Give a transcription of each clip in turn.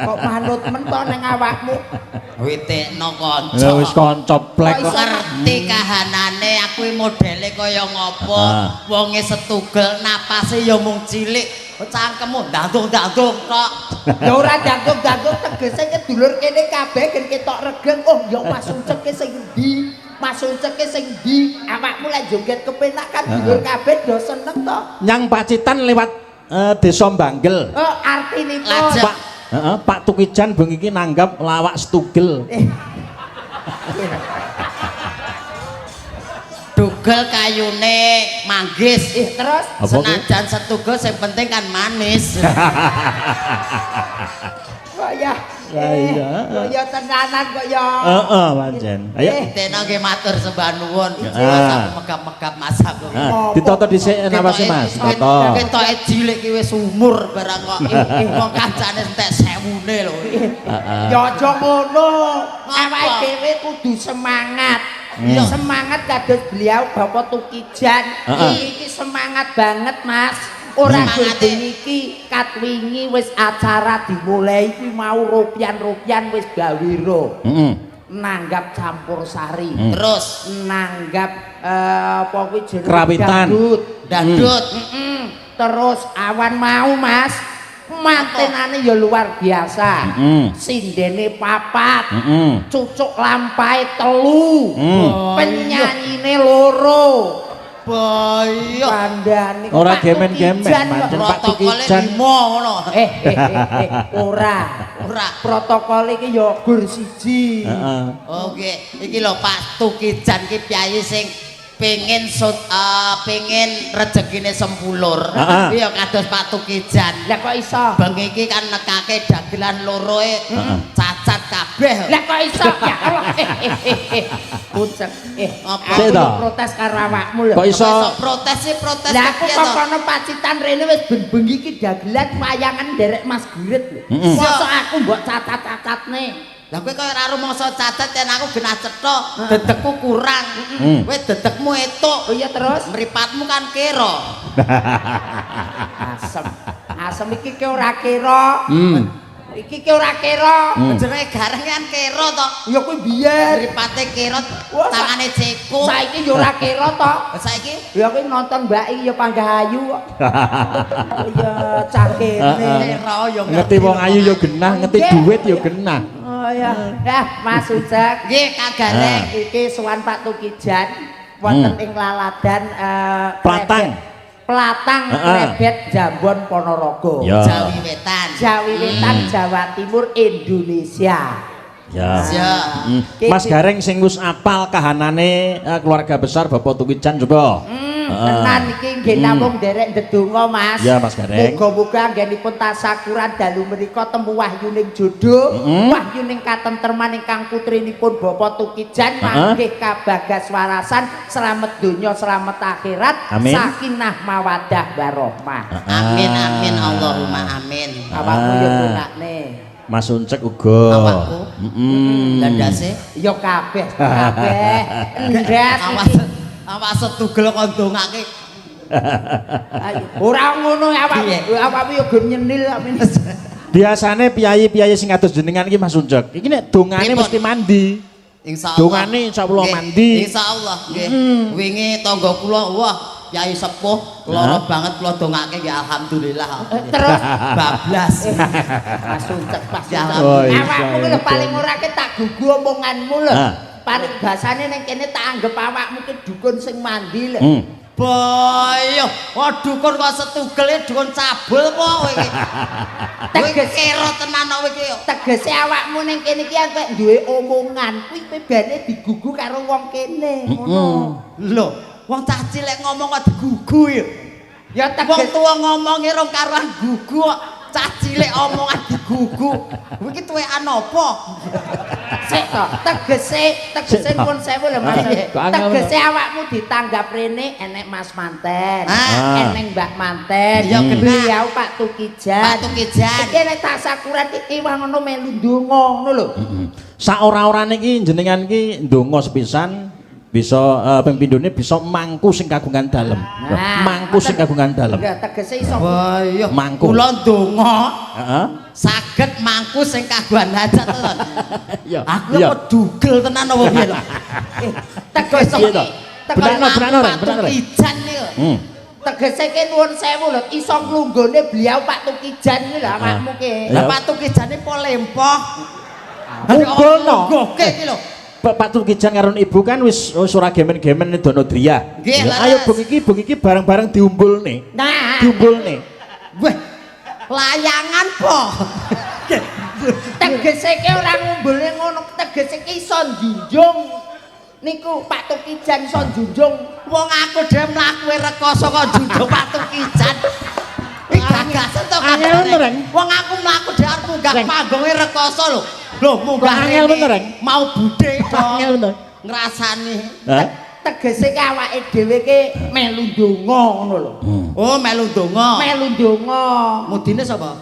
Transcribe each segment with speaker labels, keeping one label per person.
Speaker 1: Kok manut men to ning awakmu?
Speaker 2: Witekno kanca.
Speaker 3: Ya wis kanca plek
Speaker 1: Kok
Speaker 3: kok.
Speaker 1: iso?
Speaker 2: Ngerti kahanane aku iki modele kaya ngopo. Wonge setugel, napase ya mung cilik. Cangkemmu ndandung-ndandung tok.
Speaker 1: Ya ora dangdung-dangdung, tegese ke dulur kene kabeh gen ketok regeng. Oh ya, Mas Unceke sing endi? Mas Unceke sing endi? Awakmu lek joget kepenak kan dulur kabeh do seneng to.
Speaker 3: Nyang Pacitan lewat Desa Banggel.
Speaker 1: Oh, artinipun.
Speaker 2: Lajeng.
Speaker 3: Pak, heeh, Pak Tukijan bengi iki nanggap lawak setugel.
Speaker 2: Dugel kayune manggis.
Speaker 1: Eh, terus?
Speaker 3: Apa kuwi?
Speaker 2: Senajan setugel, sing penting kan manis.
Speaker 1: Kok ya.
Speaker 3: Lah iya.
Speaker 1: Kok ya tenanan kok ya.
Speaker 3: Heeh, pancen. Ayo.
Speaker 2: Teno nggih matur sembah nuwun.
Speaker 3: Ah.
Speaker 2: Mas, aku megap-megap, Mas, aku.
Speaker 3: Nah, ditata dhisik napase, Mas, ditata.
Speaker 2: Ketoke cilik ki wis umur barang kok. Wong kancane entek sewune lho.
Speaker 3: Heeh.
Speaker 1: Ya aja ngono.
Speaker 2: Ngapa?
Speaker 1: Awake dhewe kudu semangat. Semangat kados beliau Bapak Tukijan. Iki semangat banget, Mas. Ora
Speaker 2: Semangate.
Speaker 1: bengi iki, kat wingi wis acara dimulai iki mau ropian-ropian wis gawira. Nanggap campur sari.
Speaker 2: Terus?
Speaker 1: Nanggap apa kuwi jenenge?
Speaker 3: Krawitan.
Speaker 1: Dangdut.
Speaker 2: Dangdut.
Speaker 1: Terus awan mau, Mas. Mantenane ya luar biasa. Sindene papat. Cucuk lampahe telu. Penyanyine loro.
Speaker 2: Boyo.
Speaker 1: Kandhane
Speaker 3: Ora
Speaker 1: Pak
Speaker 3: gemen-gemen,
Speaker 1: Tukijan kok.
Speaker 3: pancen Pak
Speaker 2: Protokole
Speaker 3: Tukijan.
Speaker 2: limo ngono.
Speaker 1: Eh, eh, eh, eh, ora.
Speaker 2: Ora.
Speaker 1: Protokol iki ya gur siji.
Speaker 3: Heeh.
Speaker 2: Oke, iki lho Pak Tukijan ki piyayi sing pengen pengen rejekine sempulur. Iya kados Pak Tukijan.
Speaker 1: Lah kok iso?
Speaker 2: Bengi iki kan nekake dagelan loroe cacat kabeh.
Speaker 1: Lah kok iso? Ya Allah. Eh, eh, eh, eh. Pucet. Eh,
Speaker 2: Apa?
Speaker 1: aku
Speaker 3: Sik to.
Speaker 1: yo protes karo awakmu lho.
Speaker 3: Kok iso?
Speaker 2: Kok iso protes sih, protes
Speaker 1: Lah aku
Speaker 2: kepiye
Speaker 1: kok
Speaker 2: to?
Speaker 1: kono Pacitan rene wis ben bengi iki dagelan wayangan nderek Mas Gurit lho. Mosok aku mbok cacat-cacatne?
Speaker 2: Lah kowe kaya ora rumangsa cacat yen aku genah cetha, dedekku kurang. Kowe dedekmu etuk.
Speaker 1: Oh iya, terus?
Speaker 2: Mripatmu kan kera.
Speaker 1: Asem. Asem iki ki ora kira. Iki ki ora kira.
Speaker 2: Jenenge gareng kan kera to.
Speaker 1: Ya kuwi biyen.
Speaker 2: Mripate kera,
Speaker 1: Wah,
Speaker 2: tangane cekuk.
Speaker 1: Saiki ya ora kira to.
Speaker 2: Saiki?
Speaker 1: Ya kuwi nonton Mbak iki ya panggah ayu kok. Ya cah kene.
Speaker 2: Kera ya.
Speaker 3: Ngerti wong ayu ya genah, ngerti duit ya genah.
Speaker 1: Oh ya. Dah, Mas Ujak.
Speaker 2: Nggih, Kang Gareng.
Speaker 1: Iki sowan Pak Tukijan wonten ing laladan
Speaker 3: Platang.
Speaker 1: Krebet. Platang Krebet Jambon Ponorogo.
Speaker 3: Ya.
Speaker 2: Jawi Wetan.
Speaker 1: Jawi Wetan, Jawa Timur, Indonesia.
Speaker 3: Ya.
Speaker 2: Ya.
Speaker 3: Mas Gareng sing wis apal kahanane keluarga besar Bapak Tukijan coba.
Speaker 1: Tenan iki nggih namung nderek ndedonga, Mas.
Speaker 3: Ya, Mas Gareng.
Speaker 1: Muga-muga anggenipun tasakuran dalu menika temu wahyuning jodoh, wahyuning katentreman ingkang putrinipun Bapak Tukijan mangke kabagas warasan, slamet donya slamet akhirat,
Speaker 3: Amin.
Speaker 1: Sakinah mawadah warohmah.
Speaker 2: Amin amin Allahumma amin.
Speaker 1: Awakmu yo ndongakne.
Speaker 3: Mas Uncek uga.
Speaker 2: Awakku?
Speaker 3: Heeh.
Speaker 2: Lah ndase?
Speaker 1: Ya kabeh, kabeh. Ndas
Speaker 2: Awas
Speaker 1: iki.
Speaker 2: Awas setugel kon ndongake.
Speaker 1: Ayo. Ora ngono awakmu,
Speaker 2: Piye?
Speaker 1: Awakmu yo gur nyenil kok mene.
Speaker 3: Biasane piyayi-piyayi sing kados jenengan iki, Mas Uncek, iki nek dongane
Speaker 2: Pripun?
Speaker 3: mesti mandi.
Speaker 2: Insyaallah.
Speaker 3: Dongane insyaallah
Speaker 2: Nggih,
Speaker 3: mandi.
Speaker 2: Insyaallah nggih. Wingi tangga kula, wah, Kyai sepuh lara banget kula dongake nggih alhamdulillah.
Speaker 1: Terus?
Speaker 2: Bablas.
Speaker 1: Mas Uncek, Mas
Speaker 2: Ya,
Speaker 1: Uncek.
Speaker 3: Oh, iya,
Speaker 1: Awakmu ki lho
Speaker 3: iya.
Speaker 1: paling ora ke tak gugu omonganmu lho. Paling basane ning kene tak anggep awakmu ki dukun sing mandi lho.
Speaker 2: Boyo, wah, dukun kok setugele dukun cabul apa kowe iki? Kowe iki kera tenan kok kowe iki.
Speaker 1: Tegese awakmu ning kene iki antek duwe omongan kuwi bene digugu karo wong kene ngono.
Speaker 2: Lho, wong cah cilik ngomong kok digugu ya.
Speaker 1: Ya
Speaker 2: Wong
Speaker 1: teges
Speaker 2: tuwa ngomongi rong karuan gugu kok. Cah cilik omongan digugu. Kowe iki tuwekan apa?
Speaker 1: Sik to, tegese tegese
Speaker 3: Sik to.
Speaker 1: nuwun sewu lho, Mas.
Speaker 3: Kok angel.
Speaker 1: Tegese awakmu ditanggap rene enek Mas Manten,
Speaker 3: Ah.
Speaker 1: eneng Mbak Manten,
Speaker 2: Iya, genah.
Speaker 1: beliau Pak Tukijan.
Speaker 2: Pak Tukijan.
Speaker 1: Iki nek tasakuran iki wah ngono melu ndonga ngono lho.
Speaker 3: Sak ora-orane iki jenengan iki ndonga sepisan. Bisa ping pindhone bisa mangku sing kagungan dalem.
Speaker 1: Nah,
Speaker 3: mangku sing kagungan dalem.
Speaker 1: Ya tegese iso.
Speaker 2: Wah iya.
Speaker 3: Mangku.
Speaker 2: Kula ndonga
Speaker 3: Heeh.
Speaker 2: saged mangku sing kagungan hajat to.
Speaker 3: Iya.
Speaker 2: Aku kok dugel tenan apa piye lho.
Speaker 1: Tegese
Speaker 3: Piye to?
Speaker 1: tegese
Speaker 3: Benakno, benakno, Reng, benakno, Reng.
Speaker 2: Tukijan niku.
Speaker 1: Tegese ki nuwun sewu lho, iso nglunggone beliau Pak Tukijan kuwi lho awakmu ki.
Speaker 2: Lah Pak Tukijane po lempoh.
Speaker 3: Umbulno.
Speaker 2: Nggone iki lho.
Speaker 3: Pak Tukijan karo ibu kan wis wis ora gemen-gemen Dono Driya.
Speaker 2: Nggih,
Speaker 3: Ya, ayo
Speaker 2: leres.
Speaker 3: bengi iki bareng-bareng diumbulne.
Speaker 1: Nah,
Speaker 3: Diumbulne.
Speaker 2: Wah. Layangan po.
Speaker 1: Tegese ki ora ngumbulne ngono, tegese ki iso njunjung. Niku Pak Tukijan iso njunjung.
Speaker 2: Wong aku dhewe mlaku rekoso kok njunjung Pak Tukijan. Iki gagasan to
Speaker 3: Angel
Speaker 2: kabeh.
Speaker 3: bener, Reng.
Speaker 2: Wong aku mlaku dhewe arep munggah
Speaker 3: Reng.
Speaker 2: panggonge rekoso lho. Lho munggah
Speaker 3: Angel
Speaker 2: rene.
Speaker 3: bener, Reng.
Speaker 2: Mau budhe to.
Speaker 3: Angel bener.
Speaker 2: Ngrasani.
Speaker 3: Hah?
Speaker 1: Tegese ki awake dhewe ki melu ndonga ngono lho.
Speaker 2: Oh melu ndonga.
Speaker 1: Melu ndonga.
Speaker 2: Mudine sapa?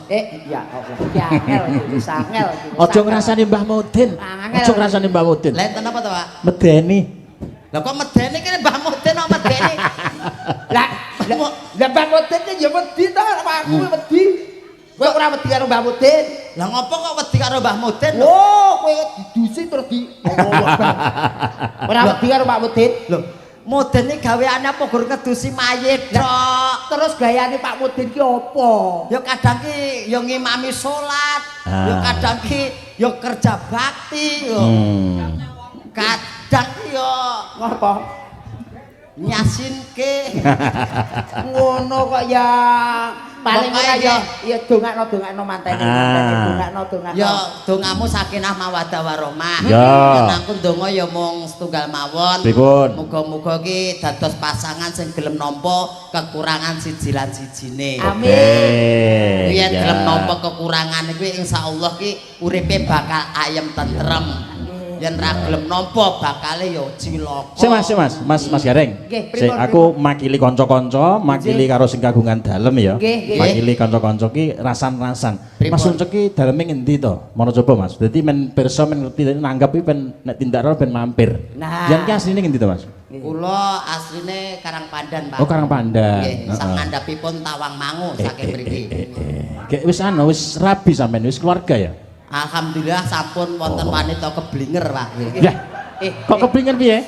Speaker 1: Ya Allah, ki angel iki angel iki.
Speaker 3: Aja ngrasani Mbah Mudin.
Speaker 1: Angel.
Speaker 3: Aja ngrasani Mbah Mudin.
Speaker 2: Lah enten apa to, Pak?
Speaker 3: Medeni.
Speaker 2: Lah kok medeni kene Mbah Mudin kok medeni?
Speaker 1: Lah, lah Mbah Mudin ki ya wedi to, aku wedi. Kowe ora wedi karo Mbah Mudin.
Speaker 2: Lah ngopo kok wedi karo Mbah Mudin lho?
Speaker 1: Oh, kowe didusi terus di Ora wedi karo Pak Mudin.
Speaker 2: Lho, Mudin iki gaweane apa gur ngedusi mayit tok.
Speaker 1: Terus gayane Pak Mudin ki apa?
Speaker 2: Ya kadang ki ya ngimami salat, ya kadang ki ya kerja bakti, ya kadang ki ya
Speaker 1: Ngopo?
Speaker 2: nyasinke.
Speaker 1: Ngono kok ya. Paling ora ya ya dongakno-dongakno mantene, mantene dongakno-dongakno.
Speaker 2: Ya dongamu sakinah mawaddah warahmah.
Speaker 3: Ya.
Speaker 2: Yen aku ndonga ya mung setunggal mawon.
Speaker 3: Pripun?
Speaker 2: Muga-muga ki dados pasangan sing gelem nampa kekurangan siji lan sijine.
Speaker 1: Amin.
Speaker 2: Kuwi yen gelem nampa kekurangan kuwi insyaallah ki uripe bakal ayem tentrem. Yen ra gelem nampa bakale ya cilaka.
Speaker 3: Sik Mas, sik Mas, Mas Mas Gareng.
Speaker 1: Nggih,
Speaker 3: Sik
Speaker 1: pripun,
Speaker 3: aku makili kanca-kanca, makili karo sing kagungan dalem ya.
Speaker 1: Nggih, nggih.
Speaker 3: Makili kanca-kanca ki rasan-rasan.
Speaker 2: Pripun?
Speaker 3: Mas Uncek ki daleme ngendi to? Mono coba Mas. Dadi men pirsa men ngerti nanggap ki ben nek tindakno ben mampir.
Speaker 1: Nah.
Speaker 3: Yen ki asline ngendi to Mas?
Speaker 2: Kula asline Karangpandan, Pak.
Speaker 3: Oh Karangpandan.
Speaker 2: Nggih,
Speaker 3: Heeh.
Speaker 2: sak ngandhapipun Tawangmangu saking mriki.
Speaker 3: Kayak wis anu wis rabi sampean wis keluarga ya?
Speaker 2: Alhamdulillah sampun wonten wanita keblinger, Pak.
Speaker 3: Ya. Kok keblinger piye?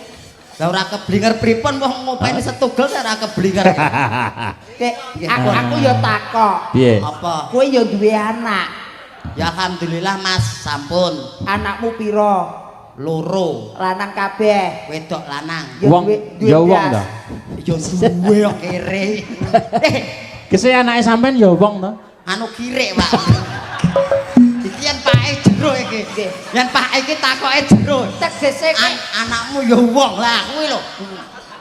Speaker 2: Lah ora keblinger pripun wong ngopeni setugel ora keblinger.
Speaker 1: Kek, aku ya takok.
Speaker 3: Piye?
Speaker 2: Apa?
Speaker 1: Kowe ya duwe anak.
Speaker 2: Ya alhamdulillah Mas, sampun
Speaker 1: Anakmu pira?
Speaker 2: loro,
Speaker 1: Lanang kabeh.
Speaker 2: wedok lanang.
Speaker 1: Ya
Speaker 3: Wong
Speaker 1: duwe
Speaker 3: ya wong
Speaker 1: blas.
Speaker 3: ta.
Speaker 2: Ya duwe kok kere.
Speaker 3: Kese anake sampean ya wong to.
Speaker 2: Anu kirek, Pak. Iki yen pake jero iki. Yen pake iki takoke jero.
Speaker 1: Tegese ki
Speaker 2: Anakmu ya wong lah kuwi lho.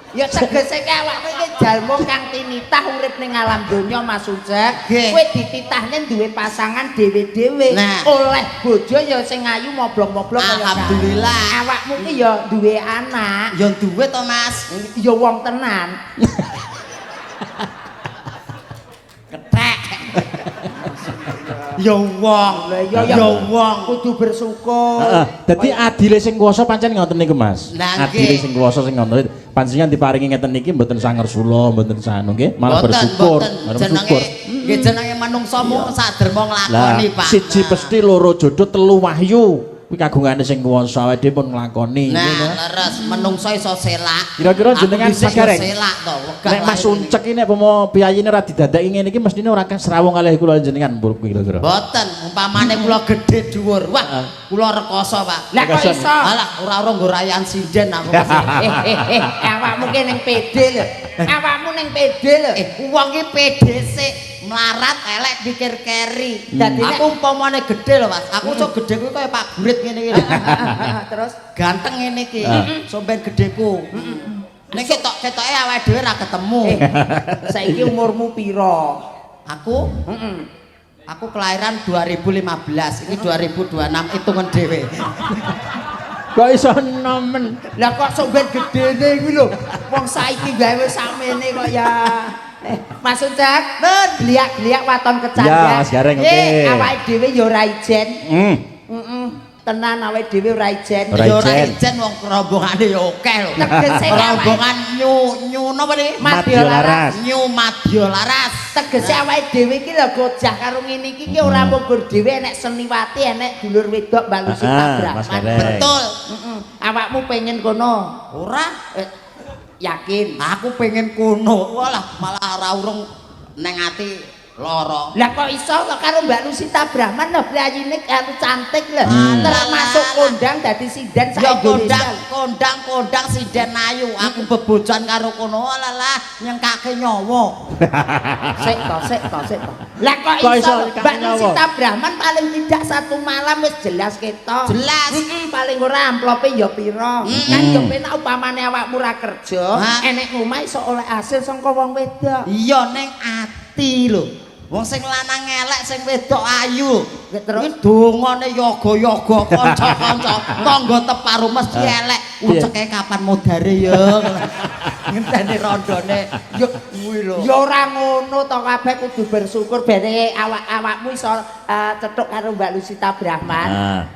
Speaker 1: ya tegese ki awakmu iki jalma kang tinitah urip ning alam donya Mas Ucek.
Speaker 2: Nggih.
Speaker 1: Kowe dititahne duwe pasangan dhewe-dhewe.
Speaker 2: Nah.
Speaker 1: Oleh bojo ya sing ayu moblong-moblong kaya
Speaker 2: Alhamdulillah.
Speaker 1: Awakmu ki ya duwe anak.
Speaker 2: Ya duwe to, Mas.
Speaker 1: Ya wong tenan.
Speaker 2: Kethek. Ya wong.
Speaker 1: Lah iya
Speaker 2: Ya wong.
Speaker 1: Kudu bersyukur.
Speaker 3: Heeh. Dadi adile sing kuwasa pancen ngoten niku Mas.
Speaker 2: Lah,
Speaker 3: Adile
Speaker 2: nggih.
Speaker 3: sing kuwasa sing ngoten. Panjenengan diparingi ngeten niki mboten sangersula, mboten sanu nggih, malah
Speaker 2: Boten,
Speaker 3: bersyukur.
Speaker 2: boten.
Speaker 3: Malah
Speaker 2: Jenenge
Speaker 3: bersyukur.
Speaker 2: nggih jenenge manungsa mung saderma
Speaker 3: Lah,
Speaker 2: nglakoni, Pak.
Speaker 3: siji pesti loro jodoh telu wahyu. Kuwi kagungane sing kuwasa awake dhewe pun nglakoni.
Speaker 2: Nah,
Speaker 3: nggih, to.
Speaker 2: leres menungso iso selak.
Speaker 3: Kira-kira
Speaker 2: Aku
Speaker 3: jenengan
Speaker 2: dhisik
Speaker 3: Mas Gareng?
Speaker 2: yo selak to, wegah
Speaker 3: Nek Mas
Speaker 2: lahir ini.
Speaker 3: Uncek ini nek pomo piyayine ora didadeki ngene iki mestine ora kan srawung kalih kula jenengan mbur kira-kira.
Speaker 2: Boten, umpamane kula gedhe dhuwur. Wah, kula rekoso, Pak.
Speaker 1: Lah kok
Speaker 3: Rekoso.
Speaker 1: iso?
Speaker 2: Alah, ora-ora nggo rayan sinden aku.
Speaker 1: Awakmu ki ning PD lho. Awakmu ning PD lho.
Speaker 2: Wong ki PD sik melarat elek pikir keri.
Speaker 1: Dadi nek-
Speaker 2: Aku umpamane gedhe lho, Mas. Aku sok gedhe kuwi kaya Pak Gurit ngene iki lho.
Speaker 1: Terus
Speaker 2: Ganteng ngene iki.
Speaker 3: Ah.
Speaker 2: Somben gedheku. Nek ketok-ketoke awake dhewe ra ketemu.
Speaker 1: Saiki umurmu pira?
Speaker 2: Aku Aku kelahiran 2015, ini 2026 hitungan dhewe.
Speaker 3: Kok iso nomen?
Speaker 1: Lah kok sok ben gedene kuwi lho. Wong saiki gawe sakmene kok ya. Mas Uncek, geliak-geliak waton kecandhak.
Speaker 3: Ya, Mas Gareng, oke.
Speaker 1: Awake dhewe ya ora ijen. Tenan awake dhewe ora ijen.
Speaker 3: Ora
Speaker 2: Ya ora
Speaker 3: ijen.
Speaker 2: ijen wong rombongane ya akeh lho.
Speaker 1: Tegese
Speaker 2: Rombongan nyu nyu napa niki?
Speaker 1: Madya
Speaker 3: Laras.
Speaker 2: Nyu Madya Laras.
Speaker 1: Tegese awake dhewe iki lho gojah karo ngene iki ki ora mung gur dhewe, enek seniwati, enek dulur wedok Mbak Lucy
Speaker 3: Mas
Speaker 1: Brahman.
Speaker 3: Gareng.
Speaker 2: Betul.
Speaker 1: Heeh. Awakmu pengen kono?
Speaker 2: Ora,
Speaker 1: Yakin?
Speaker 2: Aku pengen kono. Walah, malah ora urung neng ati lara.
Speaker 1: Lah kok iso kok karo Mbak Lusita Brahman lho, prayine karo cantik lho.
Speaker 2: Termasuk
Speaker 1: Termasuk kondang dadi sinden sak
Speaker 2: Ya
Speaker 1: Indonesia.
Speaker 2: kondang, kondang, kondang sinden ayu. Aku bebojan karo kono. Walah, nyengkake nyawa.
Speaker 1: Sik to, sik to, sik to. Lah kok
Speaker 3: Kok
Speaker 1: iso
Speaker 3: iso
Speaker 1: Mbak
Speaker 3: nyengkake nyawa?
Speaker 1: Lusita Brahman paling tidak satu malam wis jelas ketok.
Speaker 2: Jelas.
Speaker 1: Paling ora amplope ya pira. Kan ya penak upamane awakmu ora kerja, enek omah iso oleh hasil saka wong wedok.
Speaker 2: Iya ning ati lho. Wong sing lanang elek, sing wedok ayu.
Speaker 1: Ya, terus?
Speaker 2: Kuwi dongane yoga-yoga kanca-kanca, tangga teparo mesti elek. Uceke kapan modare ya. Ngenteni rondone.
Speaker 1: Ya
Speaker 2: Kuwi lho.
Speaker 1: Ya ora ngono to, kabeh kudu bersyukur bene awak-awakmu iso cethuk karo Mbak Lusita Brahman.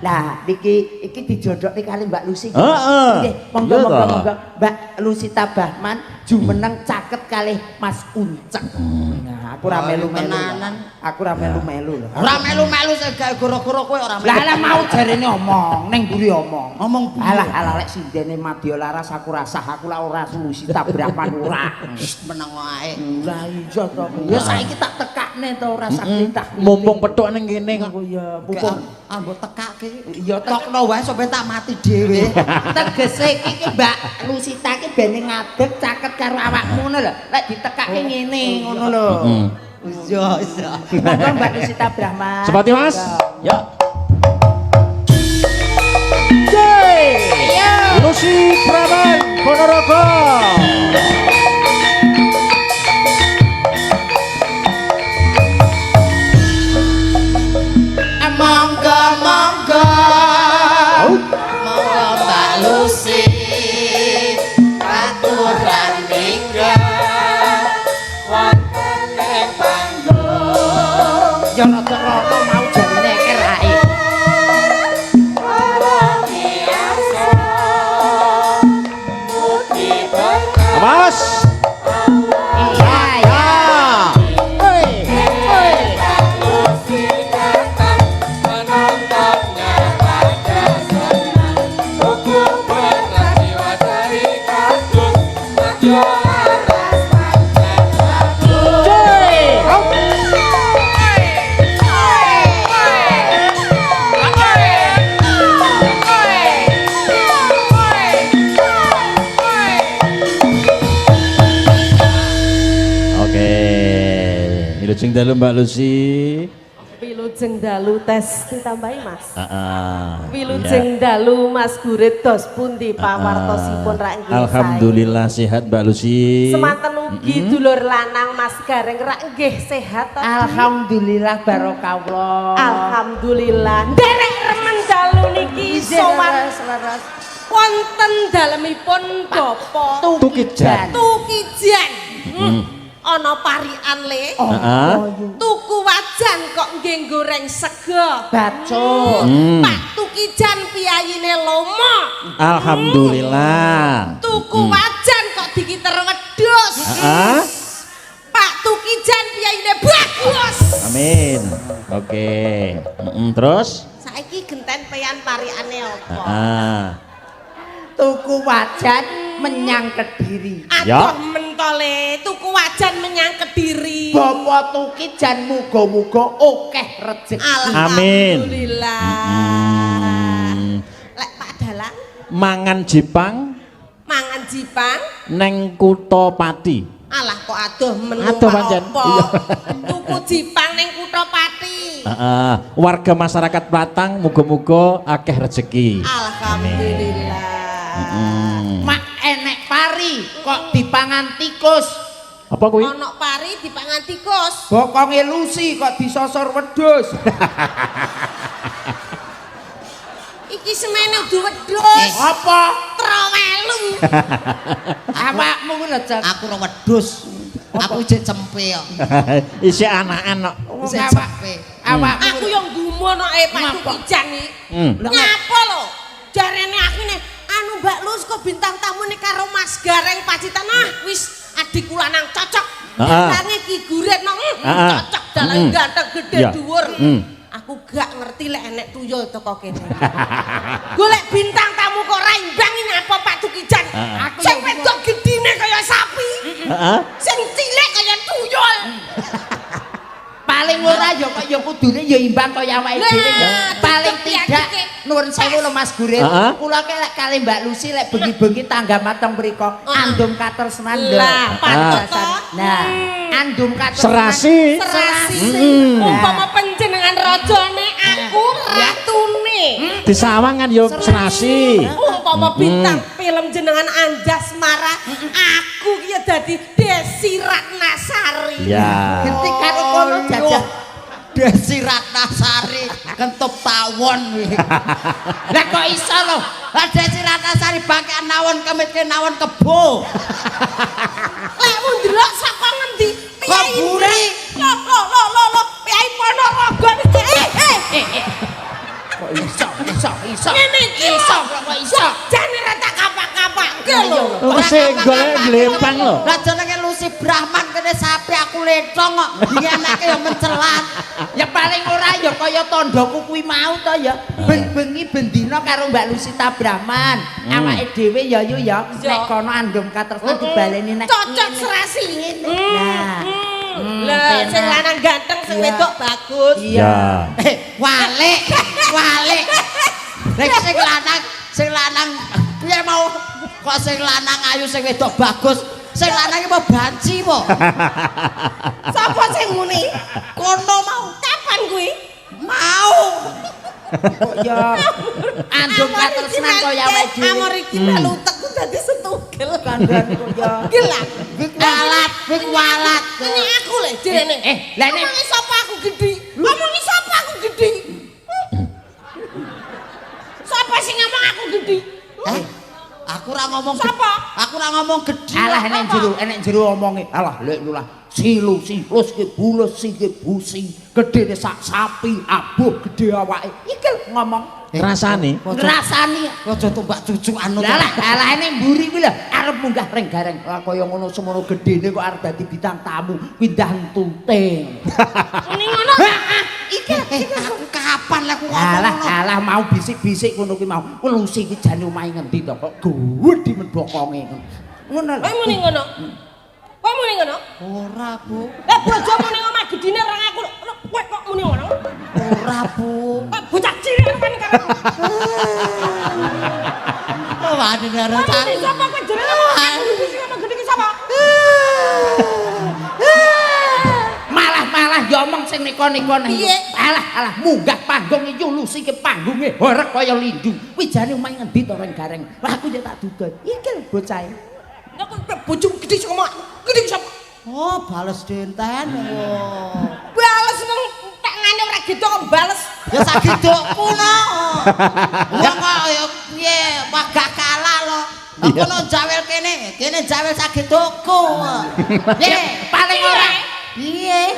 Speaker 1: Lah niki iki dijodhokne kali Mbak Lucy.
Speaker 3: Heeh.
Speaker 1: Nggih, monggo
Speaker 3: Iya
Speaker 1: monggo
Speaker 3: toh.
Speaker 1: monggo. Mbak Lusita Brahman jumeneng caket kalih Mas Uncek. Nah, aku ora
Speaker 2: Wah,
Speaker 1: melu-melu.
Speaker 2: tenanan.
Speaker 1: Aku ora melu-melu lho.
Speaker 2: Ora melu-melu sing gawe gara-gara kowe ora melu.
Speaker 1: Lah lah mau jarene omong, ning mburi omong.
Speaker 2: Ngomong piye?
Speaker 1: Alah alah lek sindene Madya Laras aku rasah, aku lah ora Lusita Brahman ora.
Speaker 2: Meneng wae.
Speaker 1: Lah iya to. Ya saiki tak tekakne to, ora sak tak.
Speaker 3: Mumpung petuk ning kene kok.
Speaker 1: Aku ya mumpung
Speaker 2: Ah, mbok tekake.
Speaker 1: Ya,
Speaker 2: Tokno wae sampe tak mati dhewe.
Speaker 1: Tegese iki ki Mbak Lusita ki bene ngadeg caket karo awakmu ngono lho. Lek ditekake ngene ngono lho.
Speaker 2: Iya, iya.
Speaker 1: Monggo Mbak Lusita Brahman.
Speaker 3: Sepati Mas.
Speaker 1: Monggo.
Speaker 3: Ya. Yeay. Lucy Brahman Ponorogo.
Speaker 2: Monggo, monggo. Monggo Mbak Lucy. Aturan mingga. Wonten ing panggung.
Speaker 1: Ya rada-rada mau jarene eker ae.
Speaker 3: Mas.
Speaker 1: Iya, iya.
Speaker 3: Hei. Hei.
Speaker 4: Penontonnya pada senang. Tuku beras jiwa dari kardus. Madya Laras pancen bagus.
Speaker 3: Yeay. Oke. Wilujeng dalu Mbak Lucy.
Speaker 5: Wilujeng dalu, tes ditambahi Mas.
Speaker 3: Heeh.
Speaker 5: Wilujeng dalu Mas Gurit, dos pundi pawartosipun rak nggih sae?
Speaker 3: Alhamdulillah sehat Mbak Lucy.
Speaker 5: Semanten ugi dulur lanang Mas Gareng rak nggih sehat to, Di?
Speaker 1: Alhamdulillah barokallah.
Speaker 5: Alhamdulillah. Nderek remen dalu niki sowan
Speaker 1: Leres.
Speaker 5: wonten dalemipun Bapak
Speaker 3: Tukijan.
Speaker 5: Tukijan. Ana parikan le.
Speaker 3: Heeh.
Speaker 5: Tuku wajan kok nggih goreng sego.
Speaker 1: Bacot.
Speaker 5: Pak Tukijan piyayine lomo.
Speaker 3: Alhamdulillah.
Speaker 5: Tuku wajan kok dikiter wedhus.
Speaker 3: Heeh.
Speaker 5: Pak Tukijan piyayine bagus.
Speaker 3: Amin. Oke. Terus?
Speaker 5: Saiki genten peyan parikane apa?
Speaker 3: Heeh.
Speaker 1: Tuku wajan menyang Kediri.
Speaker 3: Ya.
Speaker 5: Aduh mentole, tuku wajan menyang Kediri.
Speaker 1: Bapak Tukijan muga-muga akeh rejeki.
Speaker 3: Amin.
Speaker 5: Alhamdulillah. Lek Pak Dalang
Speaker 3: Mangan Jepang
Speaker 5: mangan Jipang,
Speaker 3: neng kutha Pati.
Speaker 5: Alah kok aduh menu
Speaker 3: Aduh, pancen.
Speaker 5: apa?
Speaker 3: Iya.
Speaker 5: Tuku Jipang neng kutha Pati.
Speaker 3: Heeh. Warga masyarakat Platang muga-muga akeh rejeki.
Speaker 5: Alhamdulillah.
Speaker 1: Mak enek pari kok dipangan tikus.
Speaker 3: Apa kuwi?
Speaker 5: Ono pari dipangan tikus.
Speaker 1: Bokonge Lucy kok disosor wedhus.
Speaker 5: Iki semene udu wedhus.
Speaker 1: Apa?
Speaker 5: Trowelu.
Speaker 1: Awakmu kuwi lho, Cek.
Speaker 2: Aku ora wedhus. Aku jek cempe kok.
Speaker 3: Isih anakan kok.
Speaker 2: Isih
Speaker 1: Awak
Speaker 2: cempe.
Speaker 1: awakmu
Speaker 5: Aku yo gumun Gumun ae Pak
Speaker 1: Ngapa?
Speaker 5: Tukijan iki.
Speaker 3: Hmm.
Speaker 5: Nyapa lho? Jarene aku ne anu Mbak Lus kok bintang tamu nih karo Mas Gareng Pacitan. Ah wis adikku lanang cocok.
Speaker 3: Ah.
Speaker 5: Dalange Ki Gurit no.
Speaker 3: Ah.
Speaker 5: Cocok dalange ganteng gede dhuwur. Aku gak ngerti lek enek tuyul teko kene. Golek bintang tamu kok ra imbang nyapa Pak Tukijan.
Speaker 3: Ah.
Speaker 1: Aku
Speaker 5: Sing
Speaker 1: ya
Speaker 5: wedok gedine kaya sapi.
Speaker 3: Heeh.
Speaker 5: Sing cilik kaya tuyul.
Speaker 1: Paling ora ya kok ya kudune ya imbang kaya awake
Speaker 5: Lah,
Speaker 1: dhewe ya. Paling
Speaker 5: tetep
Speaker 1: tidak
Speaker 5: ya,
Speaker 1: nuwun sewu lho Mas Gurit.
Speaker 3: Heeh.
Speaker 1: Kula ke lek kali Mbak Lucy lek bengi-bengi tangga mateng mriko andum katresnan lho.
Speaker 5: Lah, patut to.
Speaker 1: Nah, andum katresnan.
Speaker 3: Serasi.
Speaker 5: Serasi.
Speaker 3: Mm.
Speaker 5: Umpama panjenengan rajane, aku ratune.
Speaker 3: Disawang kan yo serasi.
Speaker 5: Umpama bintang film jenengan Anjasmara, aku ki ya dadi Desi Ratnasari.
Speaker 3: Ya.
Speaker 1: Genti karo kono jajah.
Speaker 2: Desi Ratnasari kentup tawon kuwi.
Speaker 1: Lah kok iso lho?
Speaker 2: Lah Desi Ratnasari bangkean nawon kemitke nawon kebo.
Speaker 5: Lek mu ndelok saka ngendi?
Speaker 2: Kok buri?
Speaker 5: Lo lo lo lo lo, Piyai Ponorogo iki. Eh eh.
Speaker 1: Kok iso iso iso.
Speaker 5: Ngene iki.
Speaker 1: Iso kok iso.
Speaker 5: Jane ra tak kapak-kapakke lho.
Speaker 3: Wong senggol glempang lho.
Speaker 2: Lah jenenge Lucy Brahman kene sapi aku letong kok. Iki anake ya mencelat.
Speaker 1: Ya paling ora ya kaya tandhaku kuwi mau to ya. Ben-bengi bendina karo Mbak Lusita Brahman. Awake dhewe ya yu ya nek kono andum katresnan dibaleni nek
Speaker 5: Cocok serasi.
Speaker 1: Nah.
Speaker 5: Lah, sing lanang ganteng, sing
Speaker 1: Iya.
Speaker 5: wedok bagus.
Speaker 1: Iya.
Speaker 3: Ya.
Speaker 2: Walik, walik. Nek sing lanang piye mau kok sing lanang ayu sing wedok bagus. Sing lanang iki mau banci po.
Speaker 5: Sapa sing muni?
Speaker 2: Kono mau.
Speaker 5: Kapan kuwi?
Speaker 2: Mau.
Speaker 1: Kok ya andum katresnan kaya awake dhewe.
Speaker 5: Amor iki melu utekku dadi setugel.
Speaker 1: Kandhane kok ya.
Speaker 5: Gila.
Speaker 2: Walat, wis walat.
Speaker 5: Ini aku lho jarene.
Speaker 1: Lah nek
Speaker 5: Ngomongi sapa aku gedhi? Ngomongi sapa aku gedhi? Sapa sing ngomong aku gedhi?
Speaker 2: Eh, aku ora ngomong
Speaker 5: Sapa?
Speaker 2: Aku ora ngomong gedhi.
Speaker 1: Alah enek jero omonge. Alah lek lulah silu silus ki bulus si ki busi gedene sak sapi abuh gedhe awake. Iki ngomong
Speaker 3: Rasane.
Speaker 1: ngrasani.
Speaker 2: Aja tumbak cucukan.
Speaker 1: Lah lah alah ning mburi kuwi lho arep munggah ring gareng. Lah kaya ngono semono gedene kok arep dadi bintang tamu kuwi ndah entute.
Speaker 5: Muni ngono.
Speaker 1: Iki
Speaker 2: Aku kapan lah aku ngomong
Speaker 1: alah
Speaker 2: ngono?
Speaker 1: alah mau bisik-bisik ngono kuwi mau. Kuwi Lucy iki jane omahe ngendi to kok gedhe men bokonge. Ngono lho.
Speaker 5: Kowe muni ngono. Kowe muni ngono?
Speaker 2: Ora, Bu.
Speaker 5: Lah bojomu ning omah gedine ora ngaku. Lho, kowe kok muni ngono?
Speaker 2: Ora, Bu.
Speaker 5: Kok bocah cilik kan karo.
Speaker 2: Oh, waduh karo
Speaker 5: Kowe muni sapa kowe jenenge ngomong aku gedhi sing ngomong gedhi ki sapa?
Speaker 1: Malah-malah ya omong sing neka-neka neh.
Speaker 5: Piye?
Speaker 1: Alah alah munggah panggung iki Lucy ki panggunge horeg kaya lindu. Kuwi jane omahe ngendi to reng gareng. Lah aku ya tak duga. Iki lho bocahe.
Speaker 5: Lah kok bojomu gedhi sing ngomong aku gedhi ki sapa?
Speaker 2: Oh, bales denten. Oh.
Speaker 5: Bales wong tangane ora gitu kok bales.
Speaker 2: Ya sagedokku no. Wong kok ya piye wagah kalah lho. Aku no jawel kene, kene jawel sagedokku.
Speaker 1: Ya paling ora
Speaker 2: Piye?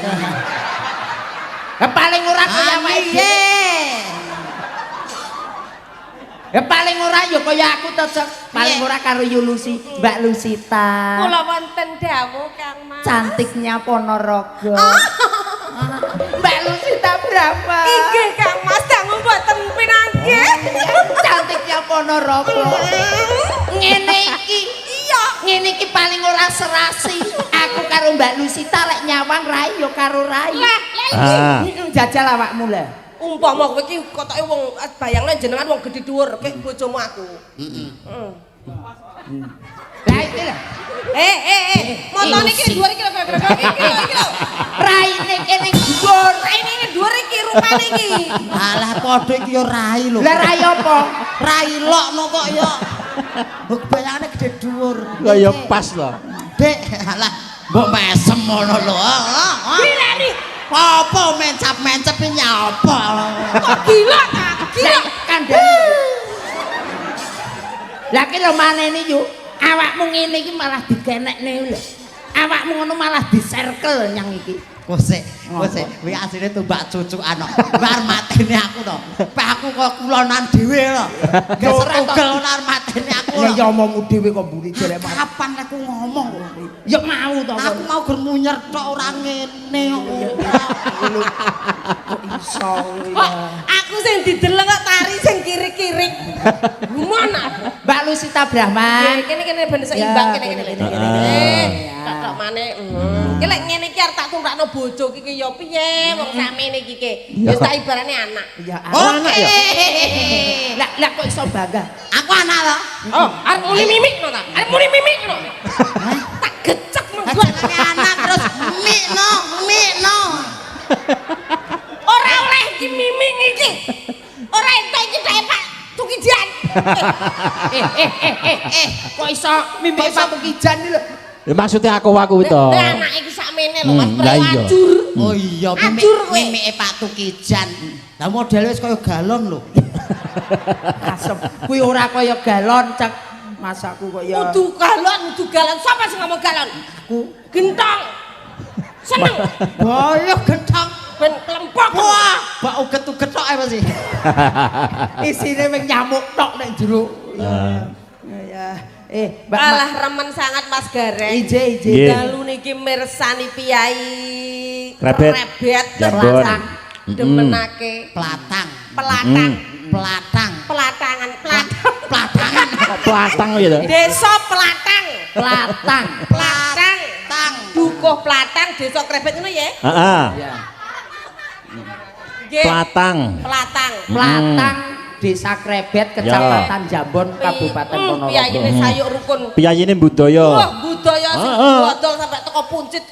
Speaker 1: ya paling ora kaya awake dhewe.
Speaker 2: Piye?
Speaker 1: Ya paling ora ya kaya aku to, Cok. Paling
Speaker 2: Piye?
Speaker 1: ora karo Yu Lucy, Mbak Lusita.
Speaker 5: Kula wonten dawuh Kang Mas.
Speaker 1: Cantiknya Ponorogo. Mbak Lusita berapa?
Speaker 5: Inggih Kang Mas dangu mboten pinanggih.
Speaker 1: Cantiknya Ponorogo. Ngene iki.
Speaker 5: Iya.
Speaker 1: Ngene iki paling ora serasi. Aku karo Mbak Lusita lek nyawang rai ya karo rai.
Speaker 5: Lah, lah iki.
Speaker 3: Ah.
Speaker 1: Jajal awakmu lah.
Speaker 5: Umpama kowe iki kotoke wong bayangne jenengan wong gedhe dhuwur, kek bojomu aku. Heeh.
Speaker 1: Lah iki lho.
Speaker 5: Eh, motone iki dhuwur iki lho kira-kira iki lho iki lho.
Speaker 1: Raine kene dhuwur.
Speaker 5: Raine ini dhuwur iki rupane iki.
Speaker 2: Alah padha iki ya rai lho.
Speaker 1: Lah rai apa?
Speaker 2: Rai lokno kok ya. Mbok bayangane gede dhuwur.
Speaker 3: Lah ya pas lho.
Speaker 2: Dek, alah mbok mesem ngono lho.
Speaker 5: Gila nih.
Speaker 2: Apa mencap-mencap iki nyapa?
Speaker 5: Kok gila ta? Gila.
Speaker 1: Kandhane. Lah ki lho manene yuk. Awakmu ngene iki malah dikenekne lho. Awakmu ngono malah diserkel nyang iki.
Speaker 2: Kosek, kosek, kuwi asline tumbak cucukan kok. Bar matene aku to. Peh aku kok kulonan dhewe lho. Gak setugel ora matene aku.
Speaker 1: Lah ya omongmu dhewe kok mburi jelek.
Speaker 2: Kapan aku ngomong?
Speaker 1: Ya mau to.
Speaker 2: Aku mau gur munyer tok ora ngene kok.
Speaker 1: Kok iso ya.
Speaker 5: Aku sing dideleng kok tari sing kirik-kirik. Gumun aku.
Speaker 1: Mbak Lusita Brahman.
Speaker 5: Kene-kene ben seimbang kene-kene. Tok maneh. Ki lek ngene iki arep tak tumpakno bojo iki ya piye wong sakmene iki ki. Wis tak ibarane anak.
Speaker 1: Ya
Speaker 2: anak ya.
Speaker 1: Lah lah kok iso bangga?
Speaker 2: Aku anak lho.
Speaker 5: Oh, arep muni mimik no ta? Arep muni mimik no. Tak gecek menggo.
Speaker 2: Jenenge anak terus mikno, mikno.
Speaker 5: Ora oleh iki mimik iki. Ora entuk iki tek Pak Tukijan.
Speaker 1: Kok iso mimik Pak Tukijan iki lho?
Speaker 3: Ya maksudnya aku itu.
Speaker 5: Lah anak iki sakmene lho Mas prewajur.
Speaker 2: Oh iya, mimike Pak Tukijan. Lah modele wis kaya galon lho.
Speaker 1: Asem. Kuwi ora kaya galon, Cek. Masaku kok ya.
Speaker 5: Kudu galon, kudu galon. Sapa sing ngomong galon?
Speaker 1: Aku.
Speaker 5: Gentong. Seneng.
Speaker 2: Boyo gentong.
Speaker 5: Ben klempok.
Speaker 2: Wah, bak uget-uget tok ae mesti.
Speaker 1: Isine wing nyamuk tok nek jero. Ya. Mbak
Speaker 5: alah remen sangat Mas Gareng.
Speaker 1: Ije ije.
Speaker 5: Dalu niki mirsani piyai
Speaker 3: Krebet
Speaker 5: Pelatang demenake
Speaker 2: Pelatang.
Speaker 5: Pelatang.
Speaker 2: Pelatang.
Speaker 5: Pelatangan. Pelatang.
Speaker 2: Pelatangan.
Speaker 3: Pelatang ya to.
Speaker 5: Desa Pelatang.
Speaker 1: Pelatang.
Speaker 5: Pelatang. Dukuh Pelatang Desa Krebet ngono ya?
Speaker 3: Heeh. Pelatang.
Speaker 5: Pelatang.
Speaker 1: Pelatang. Desa Krebet, Kecamatan Jambon, Kabupaten Ponorogo.
Speaker 5: Piyayine sayuk rukun.
Speaker 3: Piyayine budaya.
Speaker 5: Wah, budaya sing bodol sampai teko puncit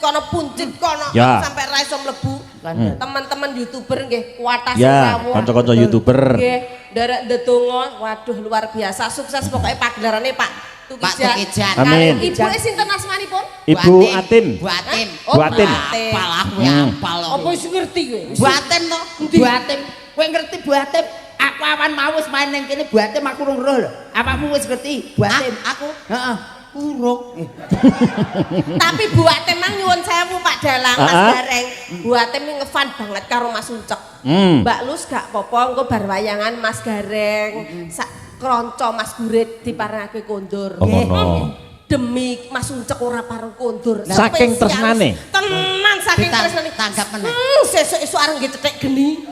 Speaker 5: kono sampai ra iso mlebu. Teman-teman YouTuber nggih kuatas
Speaker 3: rawuh. Kanca-kanca YouTuber.
Speaker 5: Nggih, nderek ndedonga, waduh luar biasa sukses pokoknya pagelarane Pak Tukijan.
Speaker 2: Pak Tukijan.
Speaker 3: Amin.
Speaker 5: Ibuke sinten asmanipun?
Speaker 3: Ibu Atim.
Speaker 2: Bu Atim.
Speaker 3: Bu Atim.
Speaker 2: Apal aku apal.
Speaker 5: Apa wis ngerti kowe?
Speaker 2: Bu Atim to.
Speaker 1: Bu Atim. Kowe ngerti Bu Atim? Aku awan mau wis main ning kene Bu Atim aku urung roh lho. Awakmu wis ngerti Bu Atim?
Speaker 2: Aku.
Speaker 1: Heeh.
Speaker 2: Urung.
Speaker 5: Tapi Bu Atim mang nyuwun sewu Pak Dalang, Mas Gareng. Bu Atim ngefan banget karo Mas Uncek. Mbak Lus gak apa-apa engko bar wayangan Mas Gareng. Sak kronco Mas Gurit diparengake kondur.
Speaker 3: Oh ngono.
Speaker 5: Demi Mas Uncek ora pareng kondur.
Speaker 3: Saking tresnane.
Speaker 5: Tenan saking tresnane.
Speaker 2: Tanggap meneh.
Speaker 5: Sesuk esuk arep nggih cethek geni.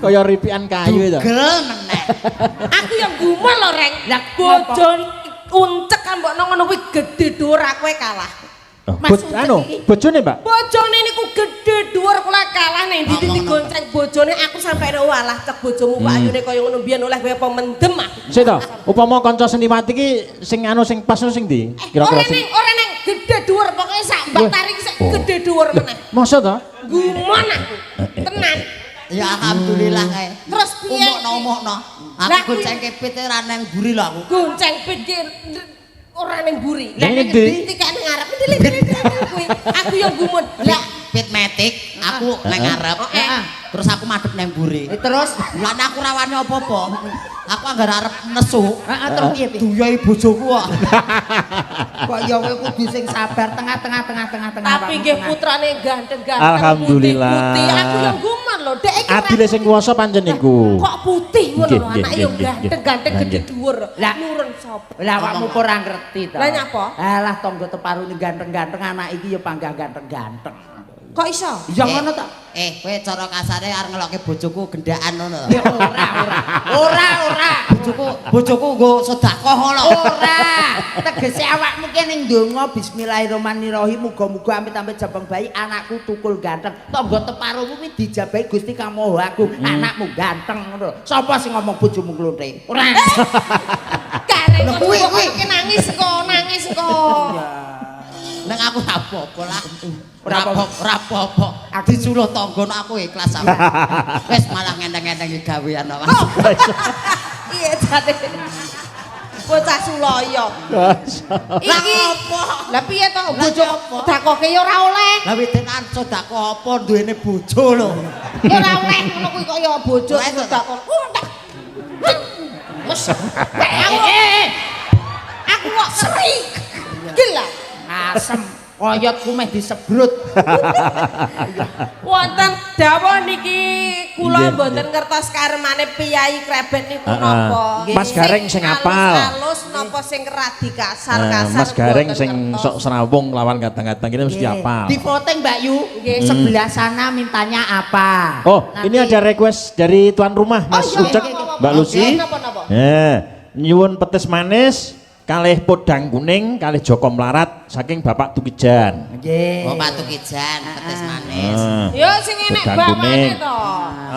Speaker 3: Kaya ripian kayu itu.
Speaker 2: Gel meneh.
Speaker 5: Aku yang gumun lho, Reng.
Speaker 1: Lah
Speaker 5: bojo Uncek ambokno ngono kuwi gedhe dhuwur aku kalah.
Speaker 1: Mas
Speaker 3: Anu, bojone, Mbak?
Speaker 5: Bojone niku gedhe dhuwur kula kalah ning ndi digonceng bojone aku sampe walah cek bojomu kok ayune kaya ngono mbiyen oleh kowe apa mendem aku.
Speaker 3: Sik to, upama kanca seniwati iki sing anu sing pas sing ndi? Kira-kira sing
Speaker 5: ora neng gedhe dhuwur pokoke sak Mbak Tari iki gedhe dhuwur meneh.
Speaker 3: Masa to?
Speaker 5: Gumun aku. Tenan.
Speaker 2: Ya alhamdulillah kae.
Speaker 5: Terus piye?
Speaker 2: Umukno-umukno. Aku gonceng pit ora nang mburi lho aku.
Speaker 5: Gonceng pit ki ora ning mburi.
Speaker 3: Lah ning endi?
Speaker 5: Tiga ning ngarep kuwi. Aku yo gumun.
Speaker 2: Lah pit metik aku nang ngarep. Terus aku madhep nang mburi.
Speaker 1: Terus
Speaker 2: lah aku rawani apa-apa. Aku anggar arep nesu.
Speaker 1: Heeh, terus piye piye?
Speaker 2: Duyai bojoku kok.
Speaker 1: Kok ya kowe kudu sing sabar tengah-tengah tengah-tengah.
Speaker 5: Tapi nggih putrane ganteng-ganteng.
Speaker 3: Alhamdulillah.
Speaker 5: Putih. Aku yo gumun lho. Dek iki
Speaker 3: adile sing kuwasa pancen niku.
Speaker 5: Kok putih ngono lho anake yo ganteng-ganteng gedhe dhuwur. Nurun sapa?
Speaker 1: Lah awakmu kok ora ngerti to.
Speaker 5: Lah nyapa?
Speaker 1: Alah tangga teparune ganteng-ganteng anak iki ya panggah ganteng-ganteng.
Speaker 5: Kok iso?
Speaker 1: Ya ngono to.
Speaker 2: Kowe cara kasare arep ngelokke bojoku gendaan ngono to.
Speaker 1: Ya ora ora. Ora ora.
Speaker 2: Bojoku nggo sedekah ngono.
Speaker 1: Ora. Tegese awakmu ki ning ndonga bismillahirrahmanirrahim muga-muga amit-amit jabang bayi anakku tukul ganteng. Tangga teparumu kuwi dijabahi Gusti Kang Maha Agung. Anakmu ganteng ngono. Sapa sing ngomong bojomu klonte? Ora.
Speaker 5: Gareng kuwi kuwi nangis kok, nangis kok.
Speaker 2: Neng aku ora apa-apa lah. Ora apa-apa. Disuruh tangga aku ikhlas aku. Wis malah ngenteng-ngentengi gawean kok.
Speaker 5: Iya jane. Bocah Sulaya. Iki
Speaker 2: apa?
Speaker 5: Lah piye to bojo dakoke ya ora oleh.
Speaker 2: Lah wedenan sedekah apa duwene bojo lho.
Speaker 5: Ya ora oleh ngono kuwi kok ya bojo sedekah. Wes. Aku kok seri. Gila.
Speaker 1: Asem. Oyotku meh disebrut.
Speaker 5: Wonten dawuh niki kula mboten ngertos karemane piyayi Krebet niku napa.
Speaker 3: Mas Gareng sing apal.
Speaker 5: Alus napa sing radi kasar-kasar.
Speaker 3: Mas Gareng sing sok serawung lawan kadang-kadang ini mesti apal.
Speaker 1: Di voting Mbak Yu, sebelah sana mintanya apa?
Speaker 3: Oh, ini ada request dari tuan rumah Mas Ucek, Mbak Lucy. Nyuwun petis manis kalih podang kuning kalih Joko Mlarat saking Bapak Tukijan.
Speaker 1: Nggih.
Speaker 2: Bapak Tukijan petis manis.
Speaker 5: Ya sing enek bawane to.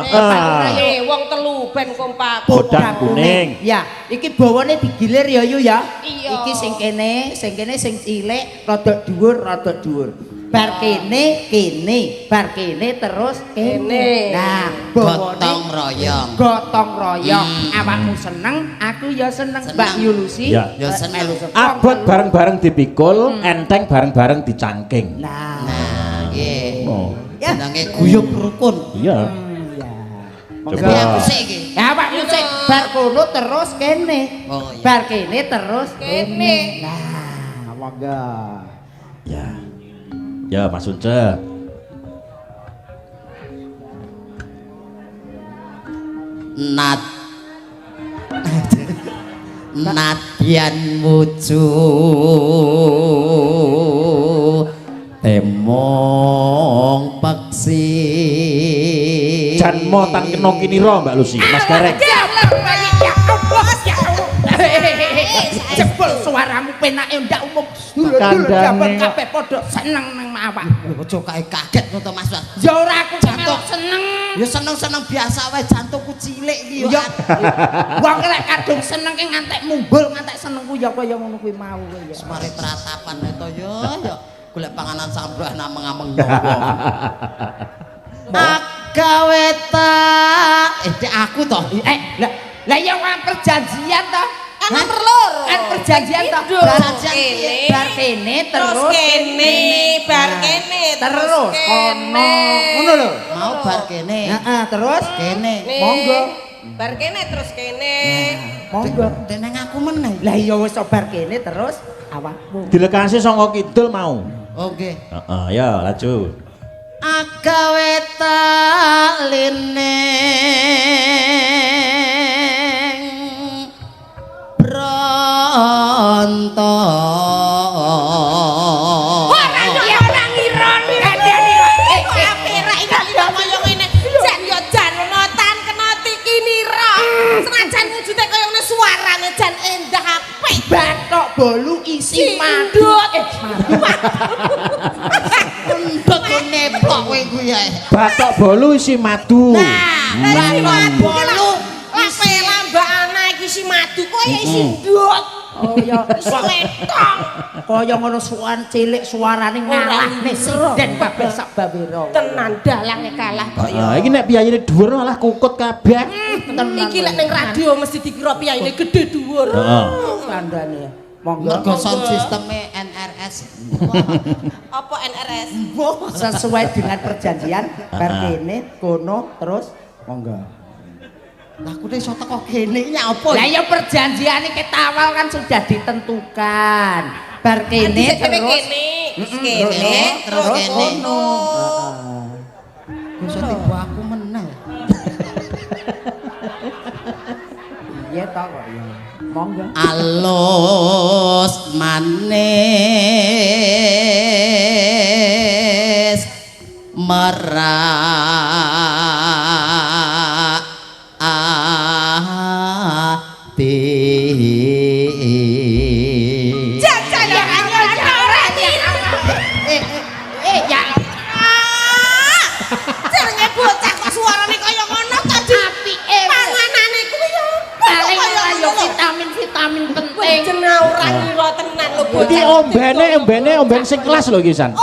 Speaker 5: Heeh. Wong telu ben kompak.
Speaker 3: Podang kuning.
Speaker 1: Ya, iki bawane digilir ya Yu ya. Iki sing kene, sing kene sing cilik rada dhuwur, rada dhuwur. Bar kene, kene, bar kene terus kene. Nah,
Speaker 2: gotong royong.
Speaker 1: Gotong royong. Awakmu seneng, aku ya seneng. Mbak Yulusi.
Speaker 3: Ya
Speaker 2: seneng.
Speaker 3: Abot bareng-bareng dipikul, enteng bareng-bareng dicangking.
Speaker 2: Nah, nggih. Jenenge guyub rukun.
Speaker 3: Iya.
Speaker 2: Coba aku sik iki.
Speaker 1: Ya awakmu sik bar kono terus kene. Bar kene terus kene. Nah, monggo.
Speaker 3: Ya. Ya Mas Uncek.
Speaker 2: Nadyan wujud temong peksi.
Speaker 3: Janmo tan kena kinira Mbak Lucy, Mas Gareng.
Speaker 1: Jebul suaramu penake ndak umum. Dulur-dulur kabeh padha seneng nang awakmu.
Speaker 2: Aja kae kaget to Mas.
Speaker 1: Ya ora aku jantung seneng.
Speaker 2: Ya seneng-seneng biasa wae jantungku cilik iki yo.
Speaker 1: Wong lek kadung seneng ki ngantek mumbul ngantek senengku ya kaya ngono kuwi mau ya.
Speaker 2: Semare tratapan to yo ya golek panganan sambah nameng-ameng nyawa. Agawe ta aku to.
Speaker 1: Lah ya perjanjian to.
Speaker 5: Kan perloro.
Speaker 1: Kan perjanjian to.
Speaker 2: Perjanjian
Speaker 1: bar kene terus
Speaker 5: kene, bar kene
Speaker 1: terus kono. Ngono lho.
Speaker 2: Mau bar kene.
Speaker 1: Heeh, terus
Speaker 2: kene.
Speaker 1: Monggo.
Speaker 5: Bar kene terus kene.
Speaker 1: Monggo.
Speaker 2: Deneng aku meneh.
Speaker 1: Lah iya wis bar kene terus awakmu.
Speaker 3: Dilekasi saka kidul mau.
Speaker 2: Oke.
Speaker 3: Heeh, ya laju.
Speaker 2: Agawe taline Bronto.
Speaker 5: Ora ya ora ngira kandhane kok apik rek iki kaya ngene. Jan yo jan tan kena tikinira. Senajan wujude kaya ngene suarane jan endah apik.
Speaker 1: Bathok bolu isi madu.
Speaker 2: Madu. Endhot neplok kowe kuwi ae.
Speaker 3: Bathok bolu isi madu.
Speaker 2: Nah, bathok bolu
Speaker 5: isi lambakane iki isi madu kok ya isi ndut.
Speaker 1: Oh ya,
Speaker 5: isi letong.
Speaker 1: Kaya ngono suan cilik suarane ngalahne sinden kabeh sak bawira.
Speaker 5: Tenan dalange kalah kok ya.
Speaker 3: Iki nek piyayine dhuwur malah kukut kabeh.
Speaker 5: Iki lek ning radio mesti dikira piyayine gedhe dhuwur.
Speaker 3: Heeh.
Speaker 1: Kandhane. Monggo.
Speaker 2: Mergo sound sisteme NRS.
Speaker 5: Apa NRS?
Speaker 1: Sesuai dengan perjanjian bar kene kono terus monggo.
Speaker 2: Lah aku iso teko kene iki apa?
Speaker 1: Lah ya perjanjiane ketawal kan sudah ditentukan. Bar kene terus
Speaker 5: kene terus kene.
Speaker 2: Heeh. Iso tiba aku meneh.
Speaker 1: Iya ta kok ya. Monggo.
Speaker 2: Alus manis merak ati.
Speaker 5: Jajan ya ora
Speaker 1: ya.
Speaker 5: Jenenge bocah kok suarane kaya ngono to
Speaker 1: apike.
Speaker 5: Panganane kuwi ya
Speaker 1: paling ora yo vitamin-vitamin penting.
Speaker 5: Jeneng ora ngira tenan lho bocah.
Speaker 3: Iki ombene sing kelas lho iki San.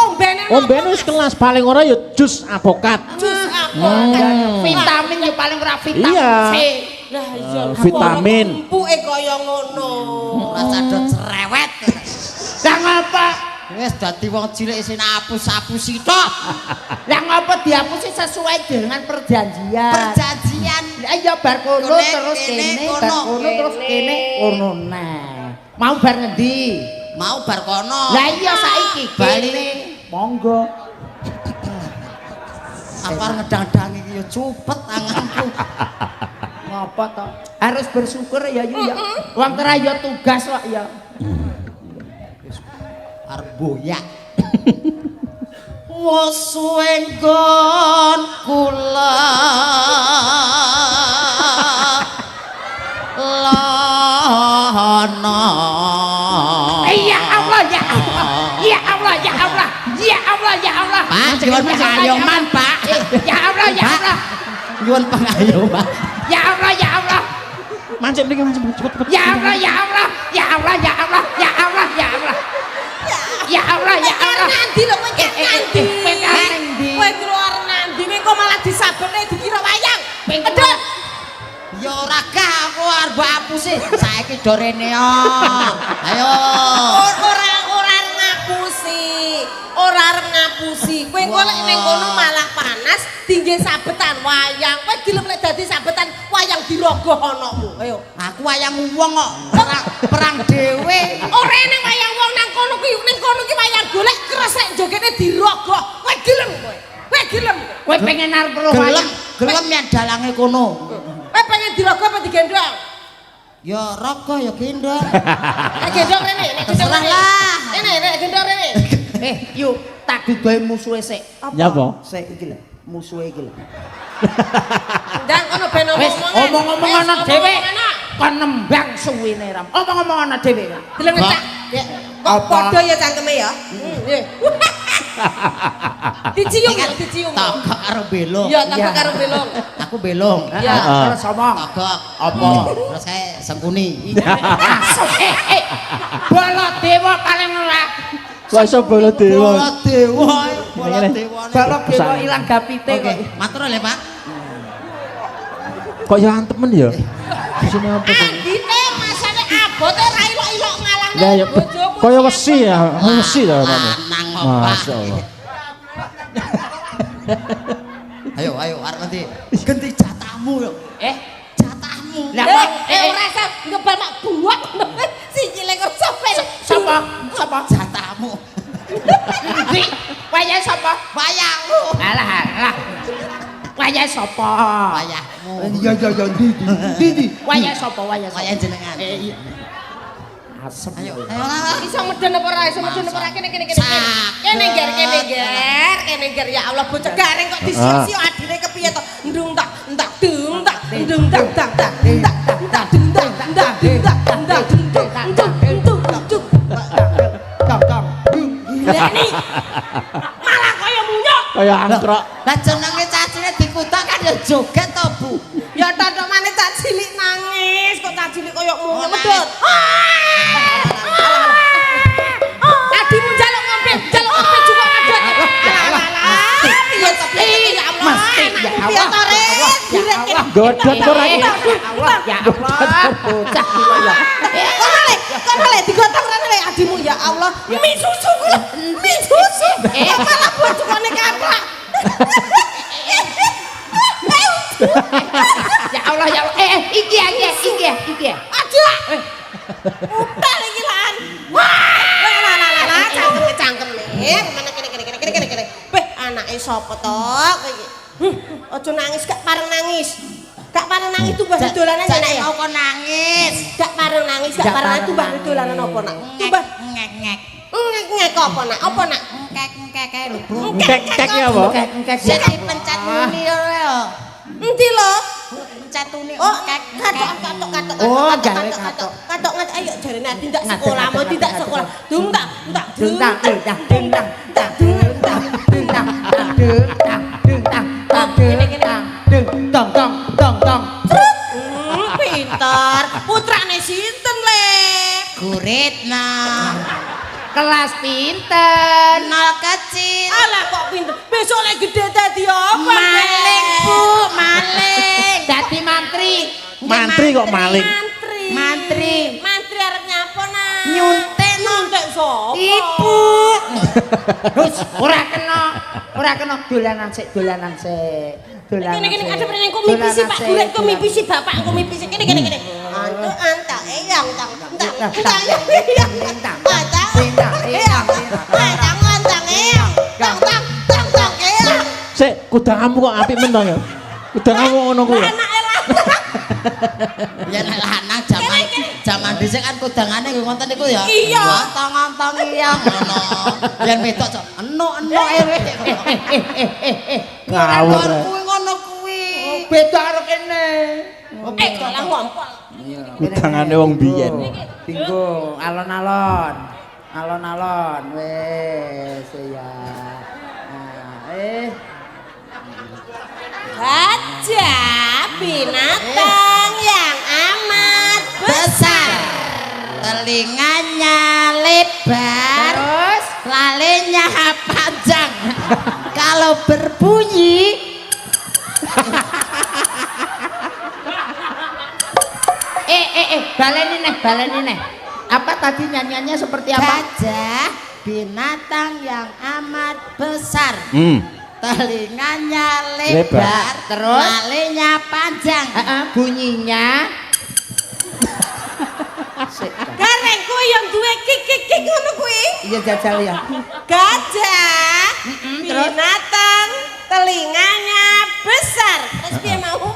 Speaker 3: Ombene wis kelas paling ora ya jus avokat.
Speaker 5: Jus avokat.
Speaker 1: Vitamin ya paling ora vitamin C.
Speaker 5: Lah iya
Speaker 3: vitamin.
Speaker 5: Empuke kaya ngono.
Speaker 2: Ora sadot cerewet.
Speaker 1: Lah ngapa?
Speaker 2: Wis dadi wong cilik sing apus-apusi tok.
Speaker 1: Lah ngapa diapusi sesuai dengan perjanjian.
Speaker 2: Perjanjian.
Speaker 1: Lah iya bar kono terus kene, bar kono terus kene kono nah. Mau bar ngendi?
Speaker 2: Mau bar kono.
Speaker 1: Lah iya saiki
Speaker 2: Bali.
Speaker 1: kene. Monggo.
Speaker 2: Apa ngedang-dang iki ya cupet tanganku.
Speaker 1: Ngopo to? Harus bersyukur ya Yu ya. Wong tera ya tugas kok ya.
Speaker 2: Arep boyak. Wes suwe nggon kula lono.
Speaker 1: Ya Allah ya Allah. Ya Allah ya Allah. Ya Allah ya Allah.
Speaker 2: Pak, nyuwun pengayoman, Pak.
Speaker 1: Ya Allah ya Allah.
Speaker 2: Nyuwun pengayoman.
Speaker 1: Ya Allah ya Allah.
Speaker 3: Mancing mriki mancing cepet cepet.
Speaker 1: Ya Allah ya Allah. Ya Allah ya Allah. Ya Allah ya Allah. Ya Allah ya Allah.
Speaker 5: Nandi lho kowe nandi.
Speaker 1: Kowe nandi.
Speaker 5: Kowe keluar nandi kowe kok malah disabene dikira wayang. Medhot.
Speaker 2: Ya ora gah aku arep apusi. Saiki do rene yo. Ayo.
Speaker 5: Ora ora ngapusi. Ora arep ngapusi. Kowe engko lek ning kono malah panas, dingge sabetan wayang. Kowe gelem lek dadi sabetan wayang dirogoh anakmu. Ayo.
Speaker 2: Aku wayang wong kok perang dhewe.
Speaker 5: Ora eneng wayang wong nang kono kuwi, ning kono ki wayang golek kresek jogete dirogoh. Kowe gelem kowe. Kowe gelem.
Speaker 1: Kowe pengen arep roh
Speaker 2: Gelem,
Speaker 1: wayang.
Speaker 2: gelem yen dalange kono.
Speaker 5: Kowe pengen dirogoh apa digendong?
Speaker 2: Ya rogoh ya gendong.
Speaker 5: Nek gendong rene, nek gendong
Speaker 2: Terserah
Speaker 5: rene.
Speaker 2: lah.
Speaker 5: Rene, nek gendong rene.
Speaker 1: Yuk tak dudohi musuhe sik.
Speaker 3: Nyapa?
Speaker 1: Sik iki lho, musuhe iki lho.
Speaker 5: Ndang kono ben
Speaker 1: Wis
Speaker 5: omong-omongan.
Speaker 1: omong-omong
Speaker 5: Wis,
Speaker 1: ana dhewe.
Speaker 5: omong-omongan.
Speaker 1: Kon nembang suwine ram. Omong-omong ana dhewe.
Speaker 5: Deleng cak. Kok padha ya cangkeme ya? Nggih. Dicium ya, dicium.
Speaker 2: Togok karo belong.
Speaker 5: Iya, togok karo belong.
Speaker 2: Aku belong.
Speaker 5: Iya.
Speaker 1: Terus omong.
Speaker 2: Togok.
Speaker 1: Apa?
Speaker 2: Terus saya sengkuni.
Speaker 1: Masuk. Baladewa paling ora.
Speaker 3: Kok iso Baladewa?
Speaker 2: Baladewa, Baladewa.
Speaker 1: Baladewa ilang gapite
Speaker 2: Oke,
Speaker 1: kok.
Speaker 2: matur lho, Pak.
Speaker 3: Kok ya antemen ya? Isine apa to?
Speaker 5: Anggite masane abote ra ilok-ilok ngalahne
Speaker 3: Lah ya
Speaker 5: bojomu.
Speaker 3: kaya wesi ya, wesi ya kamu.
Speaker 2: Lanang kok, Pak.
Speaker 3: Masyaallah.
Speaker 2: Ayo, ayo, arep nanti ganti jatahmu yo. Jatahmu.
Speaker 1: Lah
Speaker 5: Ora usah ngebal mak buak. Sikile kok sampe.
Speaker 1: Sapa? Sapa?
Speaker 2: Jatahmu.
Speaker 1: Ndi? Wayahe sapa?
Speaker 2: Wayahmu.
Speaker 1: Alah, alah. Wayahe sapa?
Speaker 2: Wayahmu.
Speaker 1: Iya iya iya ndi ndi ndi. Wayahe sapa? Wayahe sapa?
Speaker 2: Wayah jenengan.
Speaker 1: Iya. Asem.
Speaker 2: Ayo, ayo lah.
Speaker 5: Iso medhen apa ora? Iso medhen apa ora? Kene kene kene. Kene ngger kene ngger, kene ngger ya Allah bocah garing kok disiok-siok adine kepiye to? Ndung tak entak dung tak ndung tak tak tak tak tak dung tak tak dung tak tak dung dung dung dung dung.
Speaker 1: Tong tong.
Speaker 5: Gila nih. Malah kaya munyuk.
Speaker 3: Kaya angkrok.
Speaker 2: Lah jenenge cacine dikutak kan ya joget to, Bu.
Speaker 5: Ya totomane cah cilik nangis, kok cah cilik kaya munyuk
Speaker 2: Oh,
Speaker 5: medhot. Adimu njaluk ngombe, njaluk ngombe juga medhot. Alah alah. Piye to piye ya Allah.
Speaker 1: Mesti ya
Speaker 5: Anakmu piye to, Ren?
Speaker 1: Allah. Ya Allah.
Speaker 3: Godhot ora iki.
Speaker 1: Ya Allah, ya Allah, bocah iki kaya.
Speaker 5: Kono le, kono le digotong rene le adimu ya Allah. Mie susu ku lho, mie susu. Kok malah bojone kaplak.
Speaker 1: Ya Allah, ya Allah. Iki iki iki iki.
Speaker 5: Aja. Utal iki lan. Wah, lah lah lah lah cangkeme cangkeme. Mana kene kene kene kene kene. Beh, anake sapa to kowe iki? Aja nangis, gak pareng nangis. Gak pareng nangis tumbas dolanan ya nak ya.
Speaker 2: Kok nangis?
Speaker 5: Gak pareng nangis, gak pareng nangis tumbas dolanan apa nak? Tumbas
Speaker 2: Ngek ngek.
Speaker 5: ngek ngek apa nak? Apa nak?
Speaker 2: Ngek ngek kae lho, Bu.
Speaker 3: Ngek ngek ya apa?
Speaker 1: Engkek engkek.
Speaker 2: Jadi pencet uni lho.
Speaker 5: Endi lho?
Speaker 2: Pencet uni
Speaker 5: Oh,
Speaker 2: ngek
Speaker 5: katok katok katok.
Speaker 1: Oh,
Speaker 5: katok,
Speaker 1: gawe
Speaker 5: katok
Speaker 1: katok.
Speaker 5: katok katok ayo jarene adi ndak
Speaker 1: Ngadeg,
Speaker 5: sekolah mau
Speaker 1: ngadeg,
Speaker 5: tidak
Speaker 1: ngadeg,
Speaker 5: sekolah. Dung tak tak
Speaker 1: Dung tak dung tak dung tak tak dung tak dung tak tak dung tak dung tak tak dung tak dung tong tong tong tong.
Speaker 5: Pinter. Putrane sinten le?
Speaker 2: Guritna.
Speaker 1: Kelas pinten?
Speaker 2: Nol kecil.
Speaker 5: Alah kok pinter. Besok lek gede dadi apa?
Speaker 2: Maling, Bu, maling.
Speaker 1: Dadi mantri.
Speaker 3: Mantri kok maling.
Speaker 5: Mantri.
Speaker 2: Mantri.
Speaker 5: Mantri arep nyapa nak?
Speaker 2: Nyuntik no.
Speaker 5: Nyuntik sapa?
Speaker 2: Ibu.
Speaker 1: Wis ora kena, ora kena dolanan sik, dolanan sik. Dolanan.
Speaker 5: Kene kene ada prene kok mipisi Pak Gurit kok mipisi bapak kok mipisi kene kene kene. Antuk antak eyang tang tang tang tang tang.
Speaker 3: Kudangamu kok apik men to ya. Kudangamu ngono kuwi.
Speaker 5: Anake lanang.
Speaker 2: Ya nek lanang jaman jaman dhisik kan kudangane nggih ngoten niku ya.
Speaker 5: Iya.
Speaker 2: Ngontong-ngontong iya ngono. Yen wedok cok enuk-enuk e.
Speaker 3: Ngawur.
Speaker 2: Kuwi ngono kuwi.
Speaker 1: Beda karo kene.
Speaker 5: Eh, lah ngompol.
Speaker 3: Kudangane wong biyen.
Speaker 1: Dinggo alon-alon. Alon-alon wis ya. Nah,
Speaker 5: Gajah binatang yang amat
Speaker 2: Besar. Telinganya lebar.
Speaker 1: Terus
Speaker 2: Lalenya panjang. Kalau berbunyi
Speaker 1: baleni neh. Apa tadi nyanyiannya seperti apa?
Speaker 2: Gajah binatang yang amat besar. Telinganya lebar,
Speaker 3: Lebar.
Speaker 1: Terus?
Speaker 2: lalenya panjang.
Speaker 1: Heeh, bunyinya.
Speaker 5: Gareng kuwi yang duwe kik-kik ngono kuwi.
Speaker 1: Iya jajal ya.
Speaker 5: Gajah
Speaker 1: terus?
Speaker 5: binatang telinganya besar. Terus piye mau?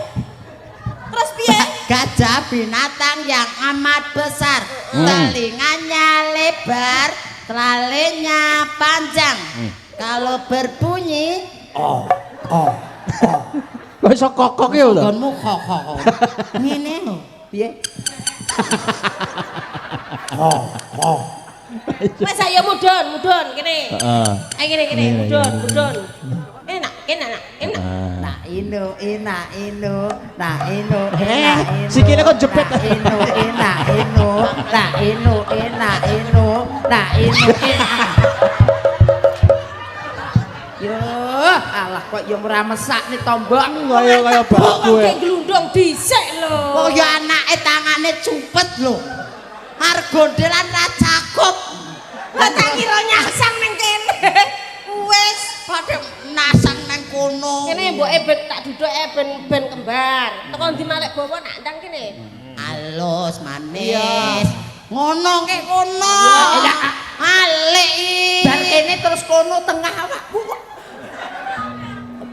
Speaker 5: Terus piye?
Speaker 2: Gajah binatang yang amat besar. Telinganya lebar, lalenya panjang. Kalau berbunyi
Speaker 3: Kok iso kokok ya lho?
Speaker 2: Gonmu kok kok. Ngene lho.
Speaker 1: Piye?
Speaker 5: Wes ayo mudhun, mudhun kene.
Speaker 3: Heeh.
Speaker 5: Ayo kene kene,
Speaker 3: Iya,
Speaker 5: mudhun,
Speaker 3: iya.
Speaker 5: mudhun. Enak, enak, enak.
Speaker 1: Nah inu ina inu, nah inu ina inu.
Speaker 3: Sikile kok jepit.
Speaker 1: Nah inu ina inu, nah inu ina inu, nah inu ina. Yo, alah kok yo ora mesakne tombok.
Speaker 3: Kaya kaya baku.
Speaker 5: Kok glundung dhisik lho.
Speaker 2: Wong ya anake tangane cupet lho. Arep gondelan ra cakup.
Speaker 5: Lah tak kira nyasang ning kene. Wis
Speaker 2: Padha nasang nang kono.
Speaker 5: kene mboke ben tak duduke ben ben kembar. Teko ndi malek bawa nak ndang kene.
Speaker 2: Alus manis. Ngono ke kono.
Speaker 1: Iya.
Speaker 2: Alik iki.
Speaker 1: Bar kene terus kono tengah awakku kok.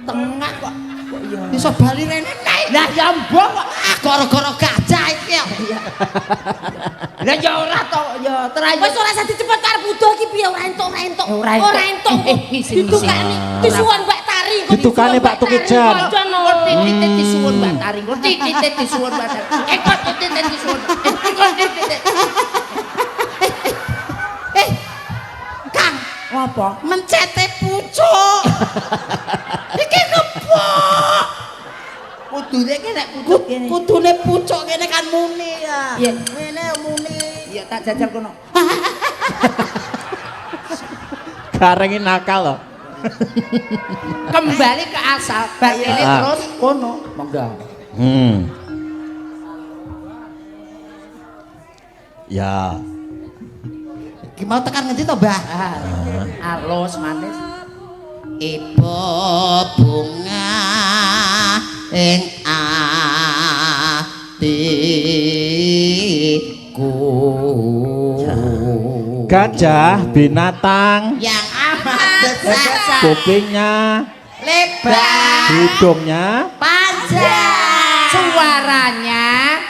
Speaker 1: Tengah kok. Kok ya.
Speaker 2: Iso bali rene nek.
Speaker 1: Lah ya mbah kok.
Speaker 2: Ah gara-gara gajah iki ya.
Speaker 1: Lah ya ora to ya terayo.
Speaker 5: Wis ora usah dicepet karep udo iki piye ora entuk ora entuk.
Speaker 1: Ora entuk.
Speaker 5: Ora entuk.
Speaker 1: Ngising-ngising.
Speaker 5: Ditukane disuwun Mbak Tari kok.
Speaker 3: Ditukane Pak Tukijan.
Speaker 1: Kok titik disuwun Mbak Tari. Kok titik disuwun Mbak Tari. Kok titik disuwun. Kok titik.
Speaker 2: Kang,
Speaker 1: Apa?
Speaker 2: mencete pucuk. Iki kepok.
Speaker 1: Kudune ki nek pucuk kene.
Speaker 2: Kudune pucuk kene kan muni ya.
Speaker 1: Iya.
Speaker 2: Ngene muni.
Speaker 1: Iya tak jajal kono.
Speaker 3: Gareng nakal lho.
Speaker 1: Kembali ke asal. Bar kene terus kono. Monggo.
Speaker 3: Ya.
Speaker 2: Iki mau tekan ngendi to, Mbah?
Speaker 1: Alus manis.
Speaker 2: Ibu bunga ing atiku.
Speaker 3: Gajah binatang
Speaker 2: Yang amat besar,
Speaker 3: kupingnya,
Speaker 2: lebar,
Speaker 3: hidungnya,
Speaker 2: panjang.
Speaker 1: Suaranya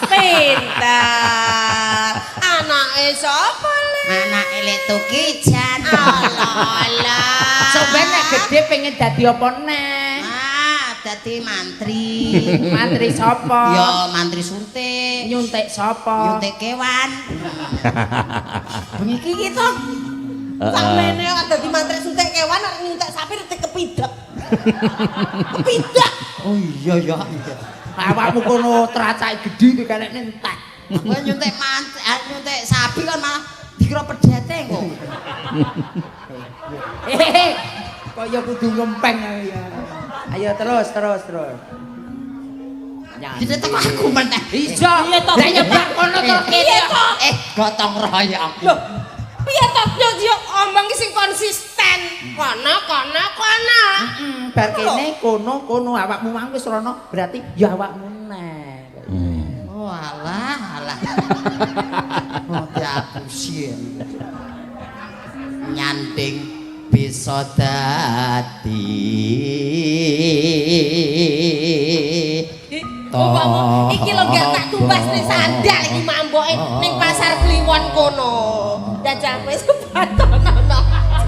Speaker 5: Pinter. Anake sapa le?
Speaker 2: Anake Lek Tukijan. Allah Allah.
Speaker 1: Sampeyan nek gede pengen dadi apa neh?
Speaker 2: Ah, dadi mantri.
Speaker 1: Mantri sapa?
Speaker 2: Ya mantri suntik.
Speaker 1: Nyuntik sapa?
Speaker 2: Nyuntik kewan. Bengi iki to.
Speaker 5: Sakmene kok dadi mantri suntik kewan arep nyuntik sapi reti kepidak. Kepidak.
Speaker 2: Oh iya ya.
Speaker 1: Awakmu kono tracake gedhi iki kalekne entek.
Speaker 2: Aku nyuntik mantri, nyuntik sapi kan malah dikira pedhete kok.
Speaker 1: Hehehe. Kaya kudu ngempeng ya. Ayo terus terus terus.
Speaker 2: Jadi teko aku meneh.
Speaker 1: Iso. Lah ya bak kono to kene.
Speaker 2: Gotong royong.
Speaker 5: Loh, piye to yo yo omong ki sing konsisten. Kono kono kono.
Speaker 1: Bar kene kono kono awakmu mang wis rono berarti ya awakmu neh.
Speaker 2: Oh alah alah. Oh diapusi. Nyanding Bisa dadi.
Speaker 5: Mbokmu iki lho gak tak tumbas ning sandal iki mamboke ning pasar Kliwon kono. Jajal kowe sepatono.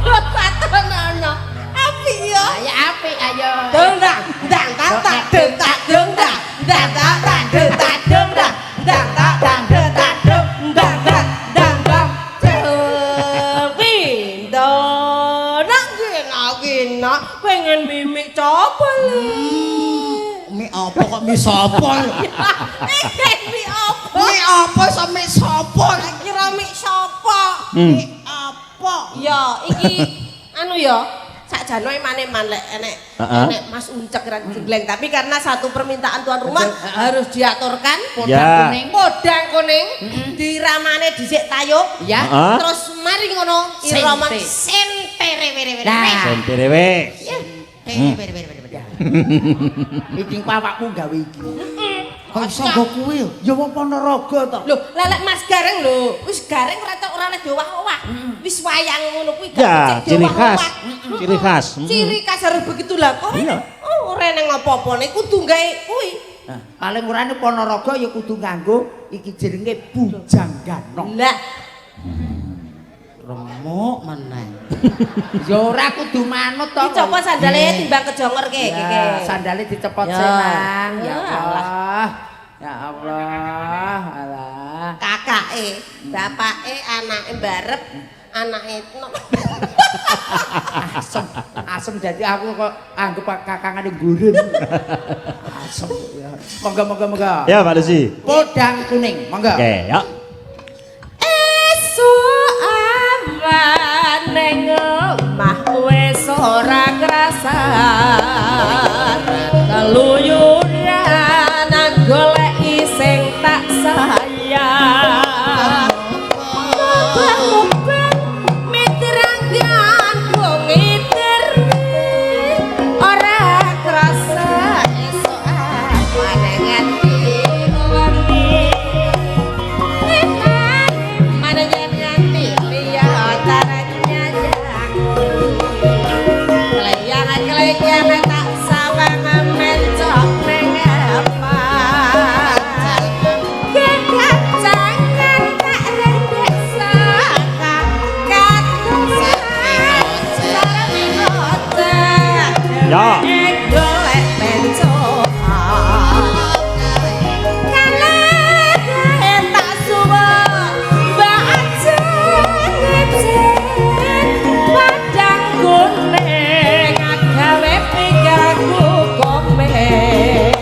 Speaker 5: Sepatono. Apik ya.
Speaker 1: Ayo apik ayo.
Speaker 5: Dong dang dang tak tak dong tak dong dang dang tak tak dong tak dong dang dang tak dang dong tak dong dang dang dang dang. Pindo nak gina gina pengen mimik coba le.
Speaker 2: Mi apa kok mi sapa?
Speaker 5: Mi apa?
Speaker 2: Mi apa iso mi sapa?
Speaker 5: Kira mi sapa?
Speaker 2: Mi apa?
Speaker 5: Ya, iki anu ya, sakjane emane-eman lek enek enek Mas Uncek ra jengleng, tapi karena satu permintaan tuan rumah harus diaturkan.
Speaker 1: Podang kuning.
Speaker 5: Podang kuning diramane dhisik tayub.
Speaker 1: Ya.
Speaker 5: Terus mari ngono irama sente rewe-rewe.
Speaker 1: Nah.
Speaker 3: Sente rewe.
Speaker 1: Iki awakmu gawe iki.
Speaker 2: Kok iso nggo kuwi?
Speaker 1: Ya wong Ponorogo to.
Speaker 5: Lho, lelek Mas Gareng lho, wis gareng ora tok ora oleh diowah-owah. Wis wayang ngono kuwi gak
Speaker 3: Ya,
Speaker 5: becik
Speaker 3: ciri khas.
Speaker 5: diowah-owah.
Speaker 3: Ciri khas.
Speaker 5: Ciri khas harus begitu lah kok.
Speaker 3: Iya.
Speaker 5: Oh, ora nang apa-apane kudu gawe kuwi.
Speaker 1: Nah, paling orane Ponorogo ya kudu nganggo iki jenenge Bujangganong.
Speaker 5: Lah,
Speaker 2: Remuk meneh.
Speaker 1: Ya ora kudu manut to.
Speaker 5: dicopot sandale timbang kejongor ke iki.
Speaker 1: Ya, sandale dicepot
Speaker 5: Ya.
Speaker 1: senang. Ya
Speaker 5: Ya
Speaker 1: Allah. Ya Allah. Alah.
Speaker 5: Kakake, bapake, anake barep, anake no.
Speaker 1: Asem. Asem dadi aku kok anggap kakangane gurin. Asem ya. Monggo monggo monggo.
Speaker 3: Ya, Pak Lusi.
Speaker 1: Podang kuning, monggo.
Speaker 3: Oke, ya.
Speaker 5: Esuk awan ning omah wis ora krasan. Keluyuran goleki sing tak sayang. Mubang-mubang mitranggan wong iteri ora krasa esuk awan nganti wengi. Mana yen nganti liya caranya Kleyang-kleyang tak sawang mencok ning apa. Kekancangan tak rendek saka katus
Speaker 3: Ya.
Speaker 5: Golek mencokan. Kaleh tak suwun mbak ajeng padang kuning agawe pikirku komen.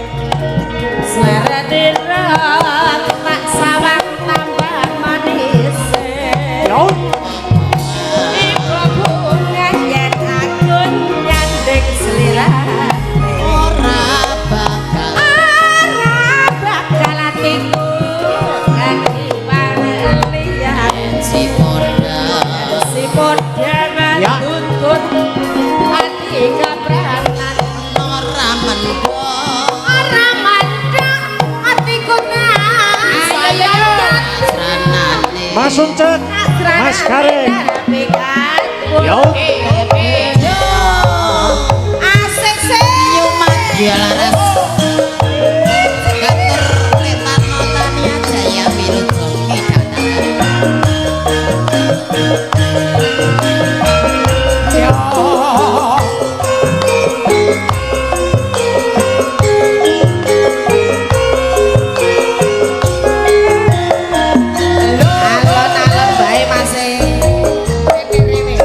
Speaker 5: Slere-direng tak sawang tambah manis.
Speaker 3: Ya.
Speaker 5: Ibu bunga yen aku nyanding slirane.
Speaker 2: Ora bakal
Speaker 5: Ora bakal atiku kakiwan liyan.
Speaker 2: si podang.
Speaker 5: Si podang
Speaker 3: Ya.
Speaker 5: tuntut ati kepranan.
Speaker 2: Ora mendho.
Speaker 5: Ora mandek atiku
Speaker 2: Asranane.
Speaker 3: Mas Uncek, Mas Gareng. Yo.
Speaker 5: Asik sih.
Speaker 2: Nyumadya laras. Katur retano tania jaya wiruja midana.
Speaker 5: Alon-alon bae Mas. Rene-rene.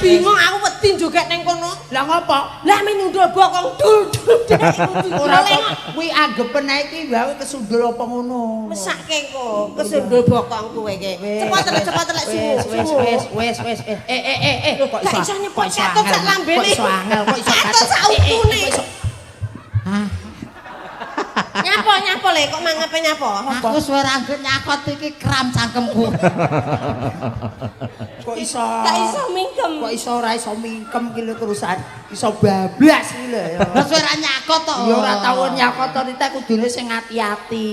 Speaker 5: Bingung aku wedi joget ning kono.
Speaker 1: Lah ngopo?
Speaker 5: Lah menyundul bokong dul dul.
Speaker 1: Ora apa kuwi anggepen ae iki wae kesundul apa ngono.
Speaker 5: Mesake kok kesundul bokong kowe iki. Cepet telek suwu.
Speaker 1: Wis wis wis wis eh kok
Speaker 5: Gak iso nyepot katut sak lambene.
Speaker 1: Kok iso angel, kok iso
Speaker 5: katut sak utune.
Speaker 2: Hah.
Speaker 5: Nyapo le kok mangape nyapo?
Speaker 2: Aku suwe rambut nyakot iki kram cangkemku.
Speaker 1: Kok iso?
Speaker 5: Gak iso mingkem.
Speaker 1: Kok iso ora iso mingkem ki lho terusan iso bablas ki lho ya.
Speaker 2: Lah suwe ra nyakot to.
Speaker 1: Ya ora tau nyakot to Rita kudune sing ati-ati.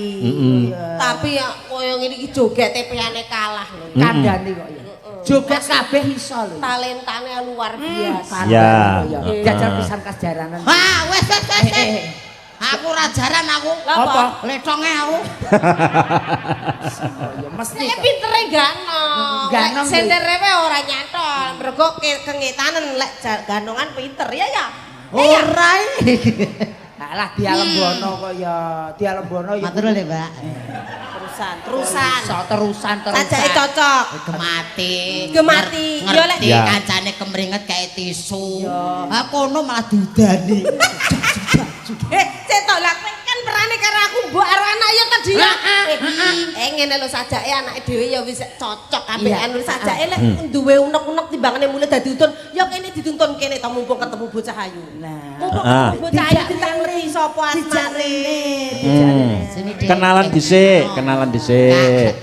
Speaker 5: Tapi ya koyo ngene iki jogete piyane kalah lho.
Speaker 1: Kandhane kok ya. Joget kabeh iso lho.
Speaker 5: Talentane luar biasa.
Speaker 3: Ya.
Speaker 1: Jajal pisan kasjaranan.
Speaker 2: Wah, wes wes wes. Aku ora jaran aku.
Speaker 5: Apa?
Speaker 2: Letonge aku.
Speaker 1: Ya mesti.
Speaker 5: Nek pintere ganong.
Speaker 1: Ganong
Speaker 5: sendere wae ora nyantol. Mergo kengetanen lek ganongan pinter ya ya.
Speaker 2: Ora.
Speaker 1: Alah dialembono kok ya, dialembono ya.
Speaker 2: Matur lho, Mbak.
Speaker 5: Terusan.
Speaker 1: Iso terusan.
Speaker 5: Sajake cocok.
Speaker 2: Gemati.
Speaker 5: Gemati.
Speaker 2: Ya lek kancane kemringet kae tisu. Ha kono malah diudani.
Speaker 5: Cetok lah kowe kan perane karo aku mbok karo anak ya tadi ya. Ngene lho sajake anake dhewe ya wis cocok ambek anu sajake lek duwe unek-unek timbangane mulih dadi utun ya kene dituntun kene to mumpung ketemu bocah ayu.
Speaker 1: Nah.
Speaker 5: Mumpung ketemu bocah ayu ditangeri sapa asmane.
Speaker 3: Kenalan dhisik, kenalan dhisik.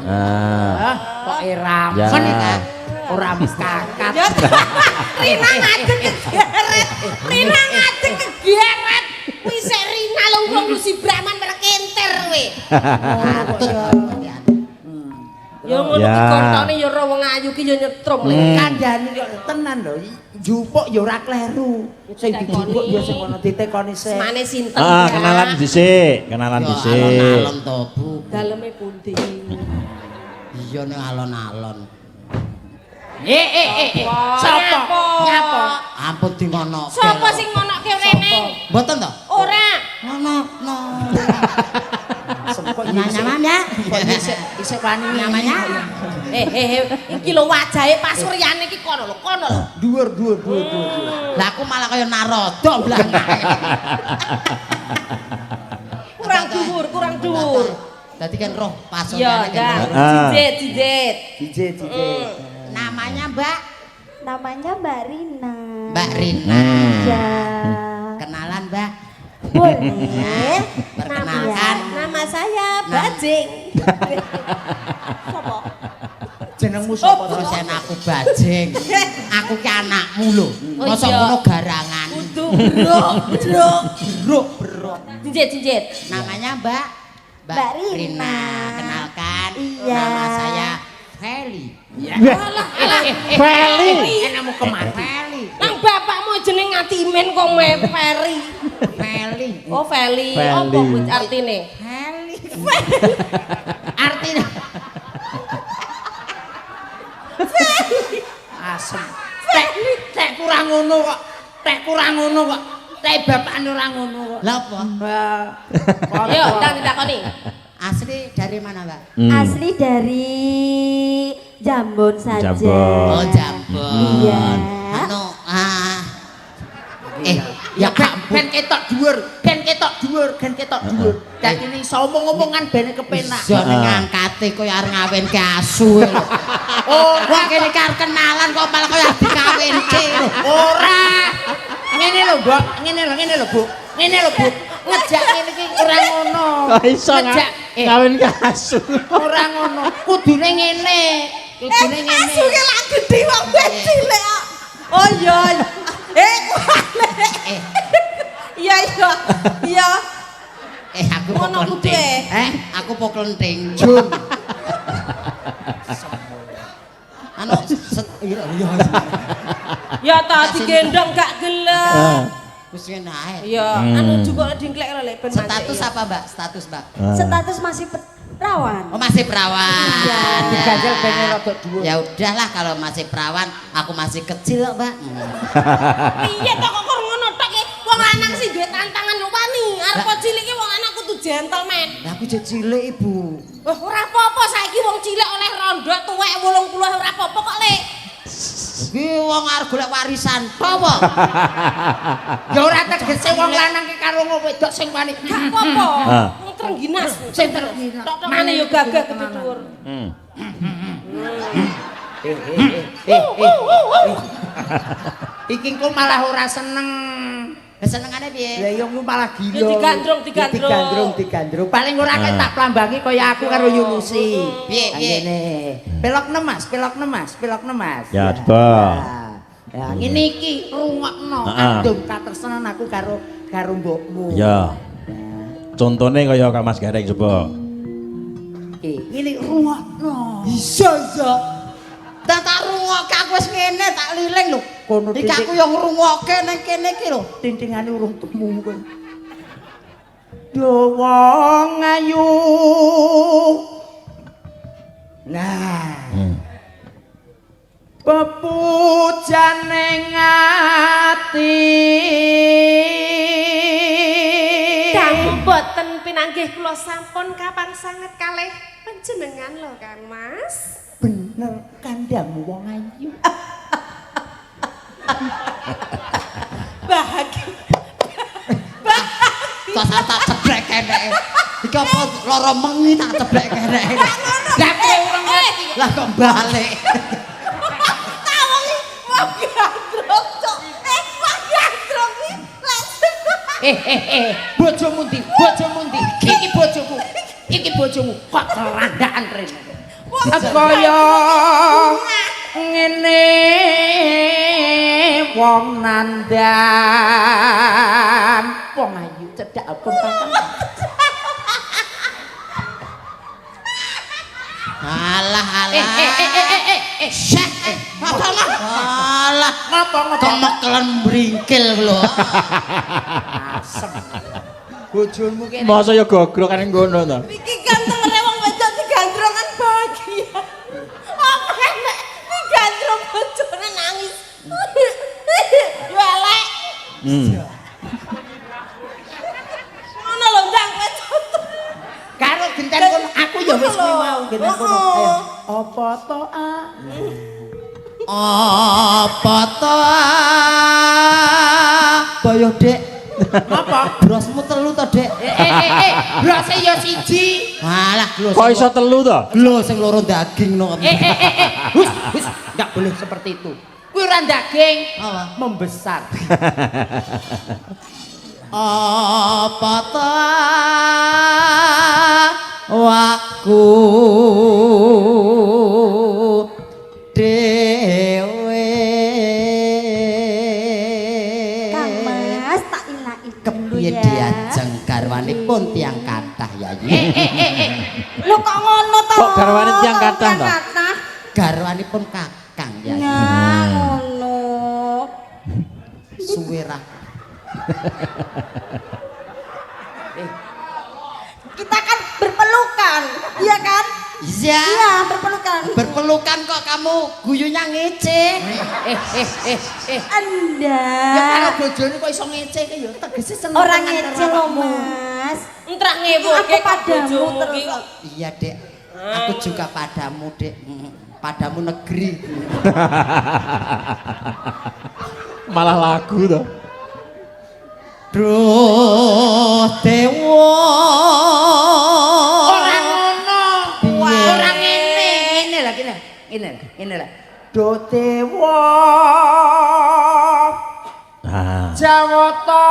Speaker 3: Ah.
Speaker 1: Kok eramen ora mekakat.
Speaker 5: Rina ngadeg kegeret. Rina ngadeg kegeret. Kuwi sik Rina lho wong Lucy Brahman merkenter kowe. Ya ngono ki kontone ya ora wong ayu ki ya nyetrum lho.
Speaker 1: Kandhane kok tenan lho. Njupuk ya ora kleru. Sing dijupuk ya sing ana ditekoni sik.
Speaker 5: Semane sinten?
Speaker 3: Ah, kenalan dhisik, kenalan dhisik.
Speaker 2: Alon-alon to, Bu.
Speaker 5: Daleme pundi?
Speaker 2: Iya ning alon-alon.
Speaker 1: Sapa? Nyapa?
Speaker 2: Ampun di ngono.
Speaker 5: Sapa sing ngonoke rene?
Speaker 2: Mboten to?
Speaker 5: Ora.
Speaker 2: Ngono no.
Speaker 1: Kok
Speaker 2: Namanya?
Speaker 1: Kok isih wani
Speaker 2: namanya?
Speaker 5: Iki lho wajahe Pak Suryane iki kono lho, kono lho.
Speaker 1: Dhuwur.
Speaker 2: Lah aku malah kaya Naroda blang.
Speaker 5: Kurang dhuwur, kurang dhuwur.
Speaker 2: Dadi kan roh Pak Suryane
Speaker 5: kan. Jijit.
Speaker 1: Jijit.
Speaker 2: Namanya Mbak?
Speaker 6: Namanya Mbak Rina.
Speaker 2: Mbak Rina.
Speaker 6: Ya.
Speaker 2: Kenalan Mbak?
Speaker 6: Boleh.
Speaker 2: Perkenalkan.
Speaker 5: Nama saya Bajing. Sopo?
Speaker 1: Jenengmu sapa?
Speaker 2: Terus aku Bajing. Aku ki anakmu lho. Mosok ngono garangan.
Speaker 5: Kudu bro. Jinjit.
Speaker 2: Namanya Mbak?
Speaker 6: Mbak Rina.
Speaker 2: Kenalkan.
Speaker 6: Iya.
Speaker 2: Nama saya Feli.
Speaker 5: Alah,
Speaker 3: Feli.
Speaker 1: Enakmu kemati.
Speaker 2: Feli.
Speaker 5: Nang bapakmu jeneng Ngatimin kok Feri.
Speaker 2: Feli.
Speaker 5: Oh, Feli. Apa kuwi artine?
Speaker 2: Feli. Artine
Speaker 1: Feli. Asem. Tek kurang ngono kok. Tek kurang ngono kok. Tek bapakne ora ngono kok.
Speaker 2: Lah apa?
Speaker 5: Yo, ndang ditakoni.
Speaker 2: Asli dari mana, Mbak?
Speaker 6: Asli dari Jambon saja.
Speaker 3: Jambon.
Speaker 2: Oh, Jambon.
Speaker 6: Iya.
Speaker 2: Anu,
Speaker 1: ya ben ketok dhuwur, ben ketok dhuwur, ben ketok dhuwur. Dadi iso omong-omongan ben kepenak.
Speaker 2: Iso ning ngangkate koyo arep ngawinke asu lho.
Speaker 1: Ora
Speaker 2: Wong kene iki arep kenalan kok malah koyo arep dikawinke.
Speaker 1: Ora. Ngene lho, Mbok. Ngene lho, ngene lho, Bu. Ngene lho, Bu. Ngejak ngene iki ora ngono.
Speaker 3: Kok iso
Speaker 1: ngejak
Speaker 3: ngawinke asu.
Speaker 1: Ora ngono. Kudune ngene. Kudune ngene.
Speaker 5: Asu ki lak gedhe wong cilik kok. Oh iya. Iya iya. Iya.
Speaker 2: Aku
Speaker 5: Ngono
Speaker 2: poklenting.
Speaker 5: kudu,
Speaker 2: Aku poklenting.
Speaker 1: Jun.
Speaker 2: Anu iya.
Speaker 5: Ya ta digendong gak gelem.
Speaker 2: Wis ngene ae.
Speaker 5: Iya, anu juga dingklek lho lek ben
Speaker 2: Status apa, Mbak? Status, Mbak.
Speaker 6: Status masih perawan.
Speaker 2: Oh, masih perawan.
Speaker 1: Diganjel ben rada dhuwur.
Speaker 2: Ya udahlah kalau masih perawan, aku masih kecil kok, Mbak.
Speaker 5: Piye to kok ngono tok iki? Wong lanang sing duwe tantangan wani, arep cilik iki wong lanang kudu gentleman.
Speaker 2: Lah aku jek cilik, Ibu.
Speaker 5: Wah, ora apa-apa saiki wong cilik oleh rondo tuwek 80 ora apa-apa kok, Lek.
Speaker 2: Kuwi Ki wong arep golek warisan tok apa?
Speaker 1: Ya ora tegese wong lanang ki karo wong wedok sing wani.
Speaker 5: Gak apa-apa.
Speaker 3: Ah.
Speaker 5: Wong trengginas.
Speaker 1: Sing trengginas.
Speaker 5: Tok-tokane yo gagah gede dhuwur.
Speaker 1: Eh. Iki engko malah ora seneng.
Speaker 2: Lah senengane piye?
Speaker 1: Lah ya engko malah gila.
Speaker 5: Ya digandrung, digandrung.
Speaker 1: Digandrung, digandrung. Paling ora kan tak plambangi kaya aku karo Yulusi.
Speaker 2: Piye, piye?
Speaker 1: Ngene. Pelokne Mas, pelokne Mas, pelokne Mas.
Speaker 3: Ya, coba.
Speaker 1: Ya, ngene iki rungokno andum katresnan aku karo karo mbokmu.
Speaker 3: Ya. Contone kaya Kang Mas Gareng coba.
Speaker 1: Iki ngene rungokno.
Speaker 2: Iya, iya. Tak tak rungokke aku wis ngene tak liling lho.
Speaker 1: Kono
Speaker 2: Iki aku yo ngrungokke nang kene iki lho.
Speaker 1: Tintingane urung temu kowe. Do wong ayu. Nah. Pepujane ati.
Speaker 5: Dangu boten pinanggih kula sampun kapang sanget kalih panjenengan lho Kang Mas.
Speaker 1: Bener kandhamu wong ayu.
Speaker 5: Bahagia.
Speaker 2: Kok tak ceblek keneke. Iki apa lara mengi tak ceblek keneke.
Speaker 1: Lah kowe urung ngerti.
Speaker 2: Lah kok balik.
Speaker 5: Tawong wong gandrung cok. Wong gandrung iki.
Speaker 1: Bojomu ndi? Bojomu ndi? Iki bojomu. Iki bojomu kok kerandaan rene. Kaya ngene wong nandan wong ayu cedhak pun kakang.
Speaker 2: Alah alah.
Speaker 1: Syek.
Speaker 2: Apa mah? Alah,
Speaker 1: Ngapa ngapa?
Speaker 2: kemekelen bringkil lho.
Speaker 1: Asem. Bojomu kene.
Speaker 3: Masa ya gogrok kan ngono to.
Speaker 5: Iki gantengene wong wedok digandrung kan bahagia. Apa enek digandrung bojone nangis. Yo elek. Ngono lho ndang kowe contoh.
Speaker 1: Karo genten kono aku ya wis kuwi mau genten kono. Ayo. Apa to a?
Speaker 2: Apa to? Boyo, Dek.
Speaker 1: Apa?
Speaker 2: Brosmu telu to, Dek?
Speaker 1: Brose ya siji.
Speaker 2: Alah, lho.
Speaker 3: Kok iso telu to?
Speaker 2: Lho sing loro daging no.
Speaker 1: Hus, hus, enggak boleh seperti itu. Kuwi ora daging,
Speaker 2: Apa?
Speaker 1: membesar.
Speaker 2: Apa ta wakku dhewe.
Speaker 6: Kang Mas tak ilaki dulu
Speaker 2: Kepiye
Speaker 6: ya.
Speaker 2: diajeng garwanipun tiyang kathah ya Yi?
Speaker 6: Lho kok ngono to?
Speaker 3: Kok garwane tiyang kathah to?
Speaker 2: Garwanipun kakang ya Yi.
Speaker 6: Ya ngono.
Speaker 2: Suwe ra.
Speaker 6: Kita kan berpelukan, iya kan?
Speaker 2: Iya.
Speaker 6: Iya, berpelukan.
Speaker 2: Berpelukan kok kamu guyunya ngece.
Speaker 6: Anda.
Speaker 1: Ya karo bojone kok iso ngece ki ya tegese seneng.
Speaker 6: Orang ngece lho, Mas.
Speaker 5: Entrak ngewoke
Speaker 6: Aku padamu
Speaker 5: bojomu
Speaker 6: terus.
Speaker 5: ki kok.
Speaker 2: Iya, Dek. Aku juga padamu, Dek. Padamu negeri.
Speaker 3: Malah lagu to.
Speaker 2: Duh dewa.
Speaker 1: Ora ngono.
Speaker 2: Piye?
Speaker 1: Ora ngene, ngene lah ngene. Ngene lah, ngene lah. Do dewa.
Speaker 3: Ah.
Speaker 1: Jawata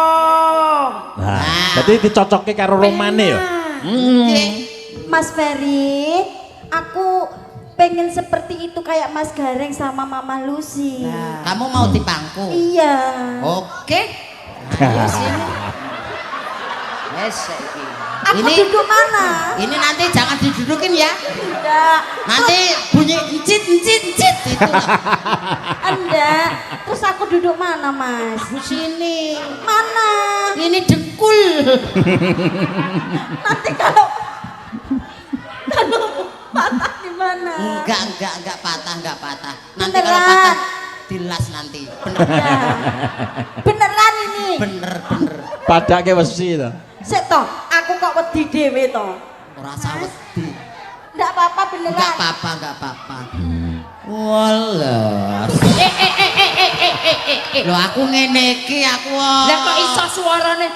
Speaker 1: Agung.
Speaker 3: Nah, berarti dicocokke karo romane ya.
Speaker 6: Mas Ferry, aku pengen seperti itu kayak Mas Gareng sama Mama Lucy.
Speaker 2: Kamu mau dipangku?
Speaker 6: Iya.
Speaker 2: Oke. Ayo sini.
Speaker 1: Wes saiki.
Speaker 6: Aku
Speaker 2: Ini-
Speaker 6: duduk mana?
Speaker 2: Ini nanti jangan didudukin ya.
Speaker 6: Enggak.
Speaker 2: Nanti bunyi encit encit encit itu.
Speaker 6: Enggak. Terus aku duduk mana, Mas?
Speaker 2: Di sini.
Speaker 6: Mana?
Speaker 2: Ini dengkul.
Speaker 6: Nanti kalau kalau patah gimana?
Speaker 2: Enggak patah, enggak patah. Nanti kalau
Speaker 6: Beneran.
Speaker 2: patah dilas nanti. Bener,
Speaker 6: Ya. Beneran ini.
Speaker 2: bener, bener.
Speaker 3: Padake wesi to.
Speaker 6: Sik toh, aku kok wedi dhewe toh.
Speaker 2: Ora usah wedi.
Speaker 6: Ndak apa-apa beneran.
Speaker 2: Enggak apa-apa, enggak apa-apa. Welas. Lho aku ngene iki aku.
Speaker 1: Lah kok iso suarane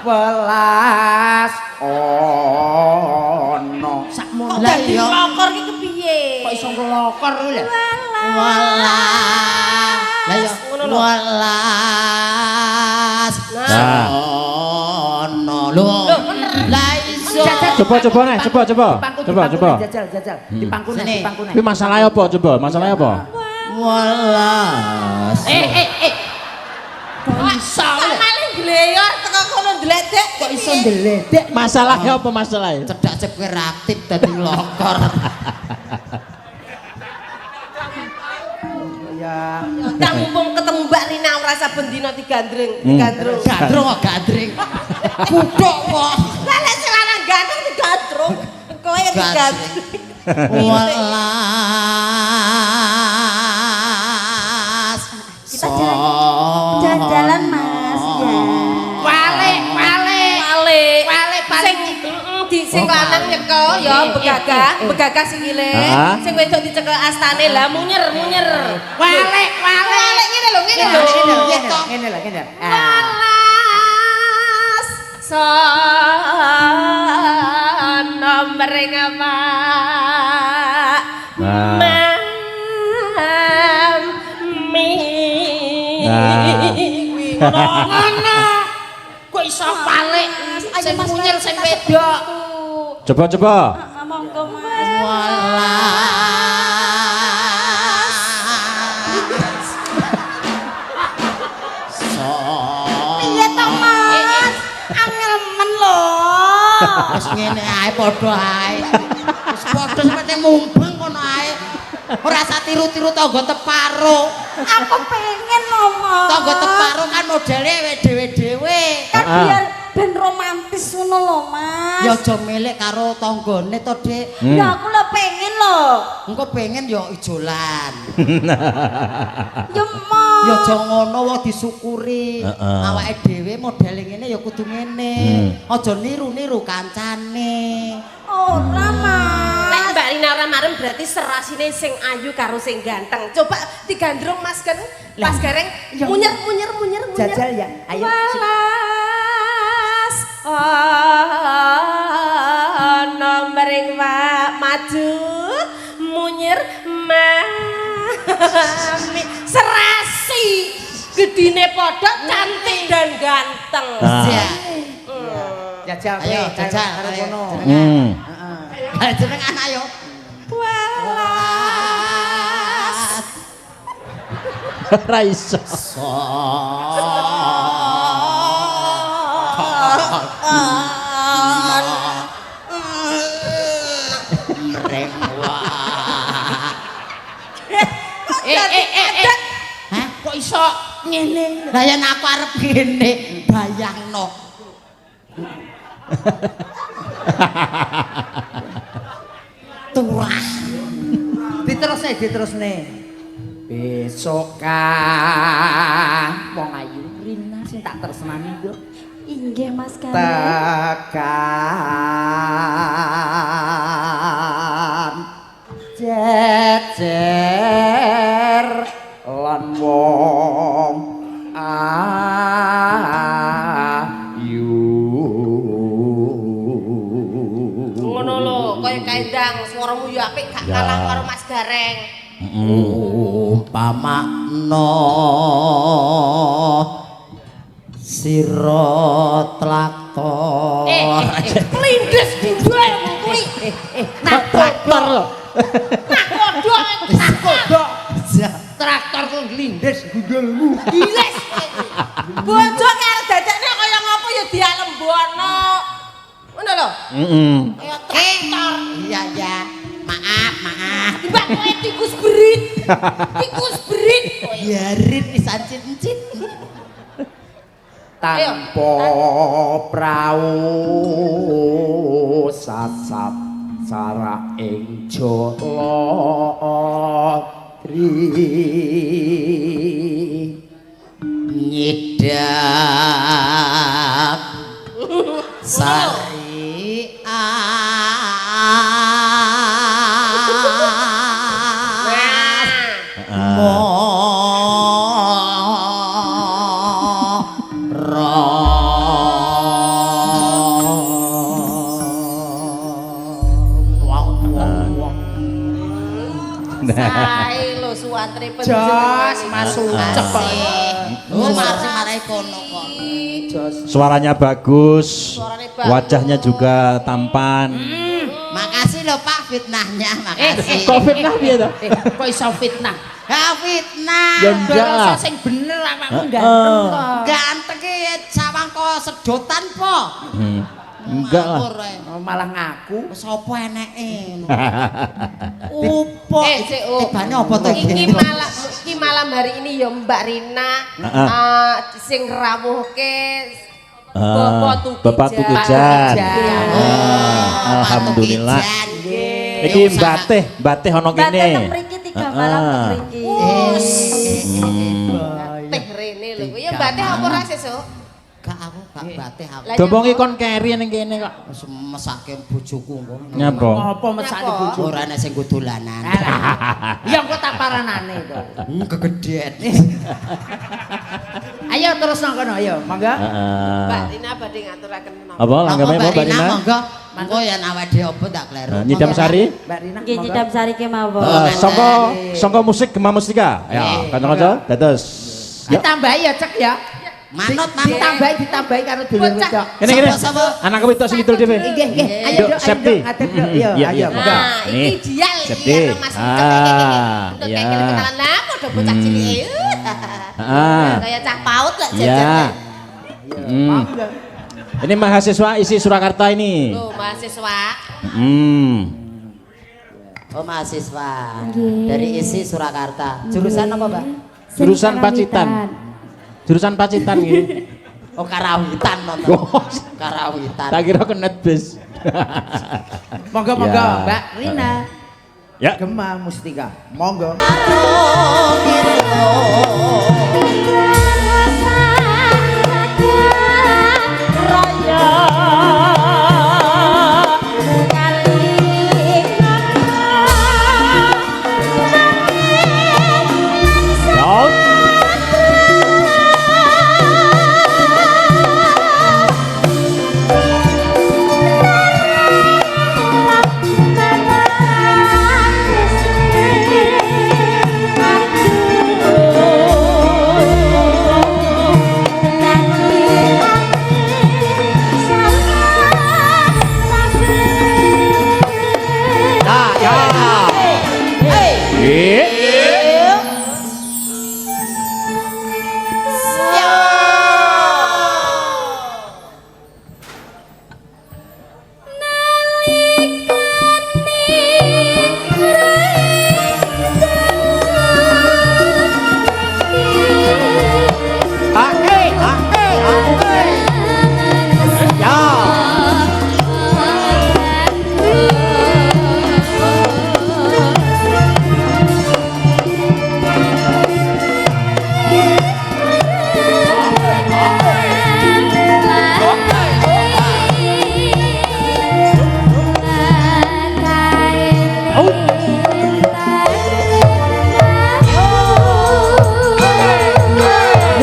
Speaker 1: welas ono sakmono.
Speaker 5: Kok
Speaker 2: Lah
Speaker 5: dadi
Speaker 2: iya.
Speaker 5: nglokor iki kepiye?
Speaker 1: Kok iso nglokor kuwi lho.
Speaker 2: Welas. Lah ya
Speaker 5: Ngono lho.
Speaker 2: welas.
Speaker 3: Nah.
Speaker 2: Ono lho.
Speaker 5: Lho, bener.
Speaker 2: Lah iso.
Speaker 3: Coba coba nih, coba coba. Coba coba.
Speaker 1: Jajal jajal. Dipangku neh,
Speaker 2: Sini.
Speaker 1: dipangku neh.
Speaker 3: Kuwi masalahnya apa coba? Masalahnya apa?
Speaker 2: Welas.
Speaker 1: Kok iso
Speaker 5: Kok malah gleyor teko kono ndledek.
Speaker 1: Kok iso ndledek?
Speaker 3: Masalahnya apa masalahnya?
Speaker 2: Cedak cep kowe aktif dadi nglokor.
Speaker 1: Ya.
Speaker 5: Ndang mumpung ketemu Mbak Rina ora saben dina digandreng, digandrung.
Speaker 2: Gandrung kok gandring. Kuthuk kok.
Speaker 5: Lah lek sing lanang ganteng digandrung, kowe ya digandrung.
Speaker 2: Welas.
Speaker 6: Kita jalan-jalan Mas ya.
Speaker 1: Wale, wale.
Speaker 5: Wale.
Speaker 1: Wale paling
Speaker 5: Sing di sing lanang nyekel ya begagah, begagah sikile. Sing wedok dicekel astane lah munyer, munyer.
Speaker 1: Wale, wale.
Speaker 5: Wale ngene lho, ngene lho.
Speaker 1: Ngene lho, ngene lho, ngene lho. Ah.
Speaker 5: Welas sono mring Pak.
Speaker 3: Nah.
Speaker 5: Mami.
Speaker 3: Nah.
Speaker 5: Kuwi ngono.
Speaker 1: Ngono. Kok iso balik
Speaker 6: Ayo
Speaker 1: sing
Speaker 6: Mas
Speaker 1: munyer
Speaker 6: Ferry,
Speaker 1: sing
Speaker 6: kita
Speaker 1: wedok.
Speaker 6: seperti itu.
Speaker 3: Coba coba.
Speaker 6: Ah, monggo Mas.
Speaker 2: Welas.
Speaker 6: Piye to Mas? Angel men lho.
Speaker 2: Wis ngene ae padha ae. Wis padha sampe mumbeng kono ae. Ora usah tiru-tiru tangga teparo.
Speaker 6: Aku pengen lho Mas.
Speaker 2: Tangga teparo kan modele dhewe-dhewe.
Speaker 6: Kan
Speaker 3: Ah.
Speaker 6: biar ben romantis ngono lho Mas.
Speaker 2: Ya aja milik karo tanggane to, Dik.
Speaker 6: Ya aku lho pengen lho.
Speaker 2: Engko pengen ya ijolan.
Speaker 6: Ya Mas.
Speaker 2: Ya aja ngono wong disyukuri.
Speaker 3: Heeh.
Speaker 2: Awake dhewe modele ngene ya kudu ngene. Aja niru-niru kancane.
Speaker 6: Ora Mas.
Speaker 5: Lek Mbak Rina ora marem berarti serasine sing ayu karo sing ganteng. Coba digandrung Mas Gareng, Mas Gareng
Speaker 1: Ya.
Speaker 5: munyer munyer munyer munyer.
Speaker 1: Jajal ya. Ayo.
Speaker 5: Welas ana mring Pak maju munyer mami serasi gedine padha cantik dan ganteng.
Speaker 3: Nah.
Speaker 2: Ya.
Speaker 1: Jajal kowe,
Speaker 2: Ayo jajal
Speaker 1: karo
Speaker 2: ayo,
Speaker 1: kono.
Speaker 2: jenengan.
Speaker 3: Hmm.
Speaker 2: Ayo jenengan ayo.
Speaker 5: Welas
Speaker 3: Ora iso.
Speaker 2: Mreng wah.
Speaker 1: Eh.
Speaker 2: Hah?
Speaker 1: Kok iso ngene?
Speaker 2: Lah yen aku arep ngene, bayangno. Turah.
Speaker 1: Diterusne, diterusne. Besok kan wong ayu Rina sing tak tresnani yo.
Speaker 6: Inggih Mas Gareng.
Speaker 1: Tekan jejer lan wong ayu.
Speaker 5: Ngono lho, kaya kaendang suaramu ya apik gak
Speaker 3: Ya.
Speaker 5: kalah karo Mas Gareng.
Speaker 2: Umpamakno sira traktor.
Speaker 5: Klindes gundulmu kuwi.
Speaker 3: Traktor lho.
Speaker 5: Nakodo
Speaker 1: Nakodo. Traktor kok nglindes gundulmu.
Speaker 5: giles. Bojo karo dadakne kaya ngopo ya dialembono. Ngono lho.
Speaker 3: Heeh.
Speaker 5: Kaya traktor.
Speaker 2: Iya ya. Maaf, maaf.
Speaker 5: Timbang kowe tikus berit. Tikus berit kowe.
Speaker 2: Biarin wis ancit-ancit.
Speaker 1: Tanpa prau sasap sara ing jala tri
Speaker 2: Nyidak syariat.
Speaker 5: Sae lho suwantre panjenengan.
Speaker 1: Jos Mas Ucek kok.
Speaker 2: Oh, marai marai kono kok.
Speaker 1: Jos.
Speaker 3: Suaranya bagus,
Speaker 5: Suaranya bagus.
Speaker 3: Wajahnya juga tampan.
Speaker 2: Makasih lho Pak fitnahnya, makasih.
Speaker 3: Kok fitnah piye to?
Speaker 1: Kok iso fitnah?
Speaker 2: Ha fitnah.
Speaker 3: Ya enggak lah.
Speaker 1: Rasa sing bener awakmu ganteng kok.
Speaker 2: Ganteng ki sawang kok sedotan po.
Speaker 3: Enggak lah.
Speaker 1: Oh, malah ngaku.
Speaker 2: Wis apa eneke ngono. Opo?
Speaker 5: Tibane
Speaker 2: apa to
Speaker 5: iki? Iki malam hari ini ya Mbak Rina sing rawuhke Bapak Tukijan.
Speaker 3: Bapak Tukijan. Alhamdulillah. Iki Mbak Teh ana kene.
Speaker 6: Mbak Teh teng mriki 3 malam teng mriki.
Speaker 5: Teh rene lho. Ya Mbak Teh apa ora sesuk?
Speaker 2: Gak aku gak batih aku.
Speaker 3: Dobongi kon keri ning kene kok.
Speaker 2: Wis mesake bojoku engko.
Speaker 3: Nyapa?
Speaker 1: Apa mesake bojoku?
Speaker 2: Ora ana sing nggo dolanan.
Speaker 1: Ya engko tak paranane to.
Speaker 2: Kegedean.
Speaker 1: Ayo terus nang kono ayo, monggo.
Speaker 3: Heeh.
Speaker 5: Mbak Rina badhe ngaturaken menapa?
Speaker 3: Apa langgame apa Mbak Rina?
Speaker 2: Monggo. Monggo yen awake dhewe apa tak kleru.
Speaker 3: Nyidam sari?
Speaker 1: Mbak Rina.
Speaker 6: Nggih nyidam sari kemawon.
Speaker 3: Sangka musik Gema Mustika. Ya, kanca-kanca dados.
Speaker 1: Ditambahi ya cek ya.
Speaker 2: Manut manut.
Speaker 1: Ditambahi karo dulur wedok.
Speaker 3: Kene kene. Anak wedok sing kidul dhewe.
Speaker 1: Nggih, nggih. Ayo
Speaker 3: Nduk,
Speaker 1: Nduk, ayo
Speaker 3: Septi.
Speaker 1: Nduk, ngadeg Nduk. Iya,
Speaker 3: Iya,
Speaker 1: ayo
Speaker 3: iya.
Speaker 1: monggo.
Speaker 5: Nah, iki
Speaker 3: Nih,
Speaker 5: ideal iki
Speaker 3: Septi.
Speaker 5: karo Mas Ucek iki. Untuk kayak kenalan lah padha bocah cilik. Kayak cah PAUD lah
Speaker 3: Iya.
Speaker 5: jajan.
Speaker 3: Ini mahasiswa isi Surakarta ini.
Speaker 5: Loh, mahasiswa.
Speaker 2: Oh, mahasiswa. Dari ISI Surakarta. Jurusan apa, Mbak?
Speaker 3: Jurusan Pacitan. Jurusan Pacitan iki.
Speaker 2: Oh, Karawitan nonton. Karawitan.
Speaker 3: Tak kira kenet bis.
Speaker 1: Monggo monggo Mbak Rina.
Speaker 3: Ya.
Speaker 1: Gema Mustika. Monggo.
Speaker 2: Oh,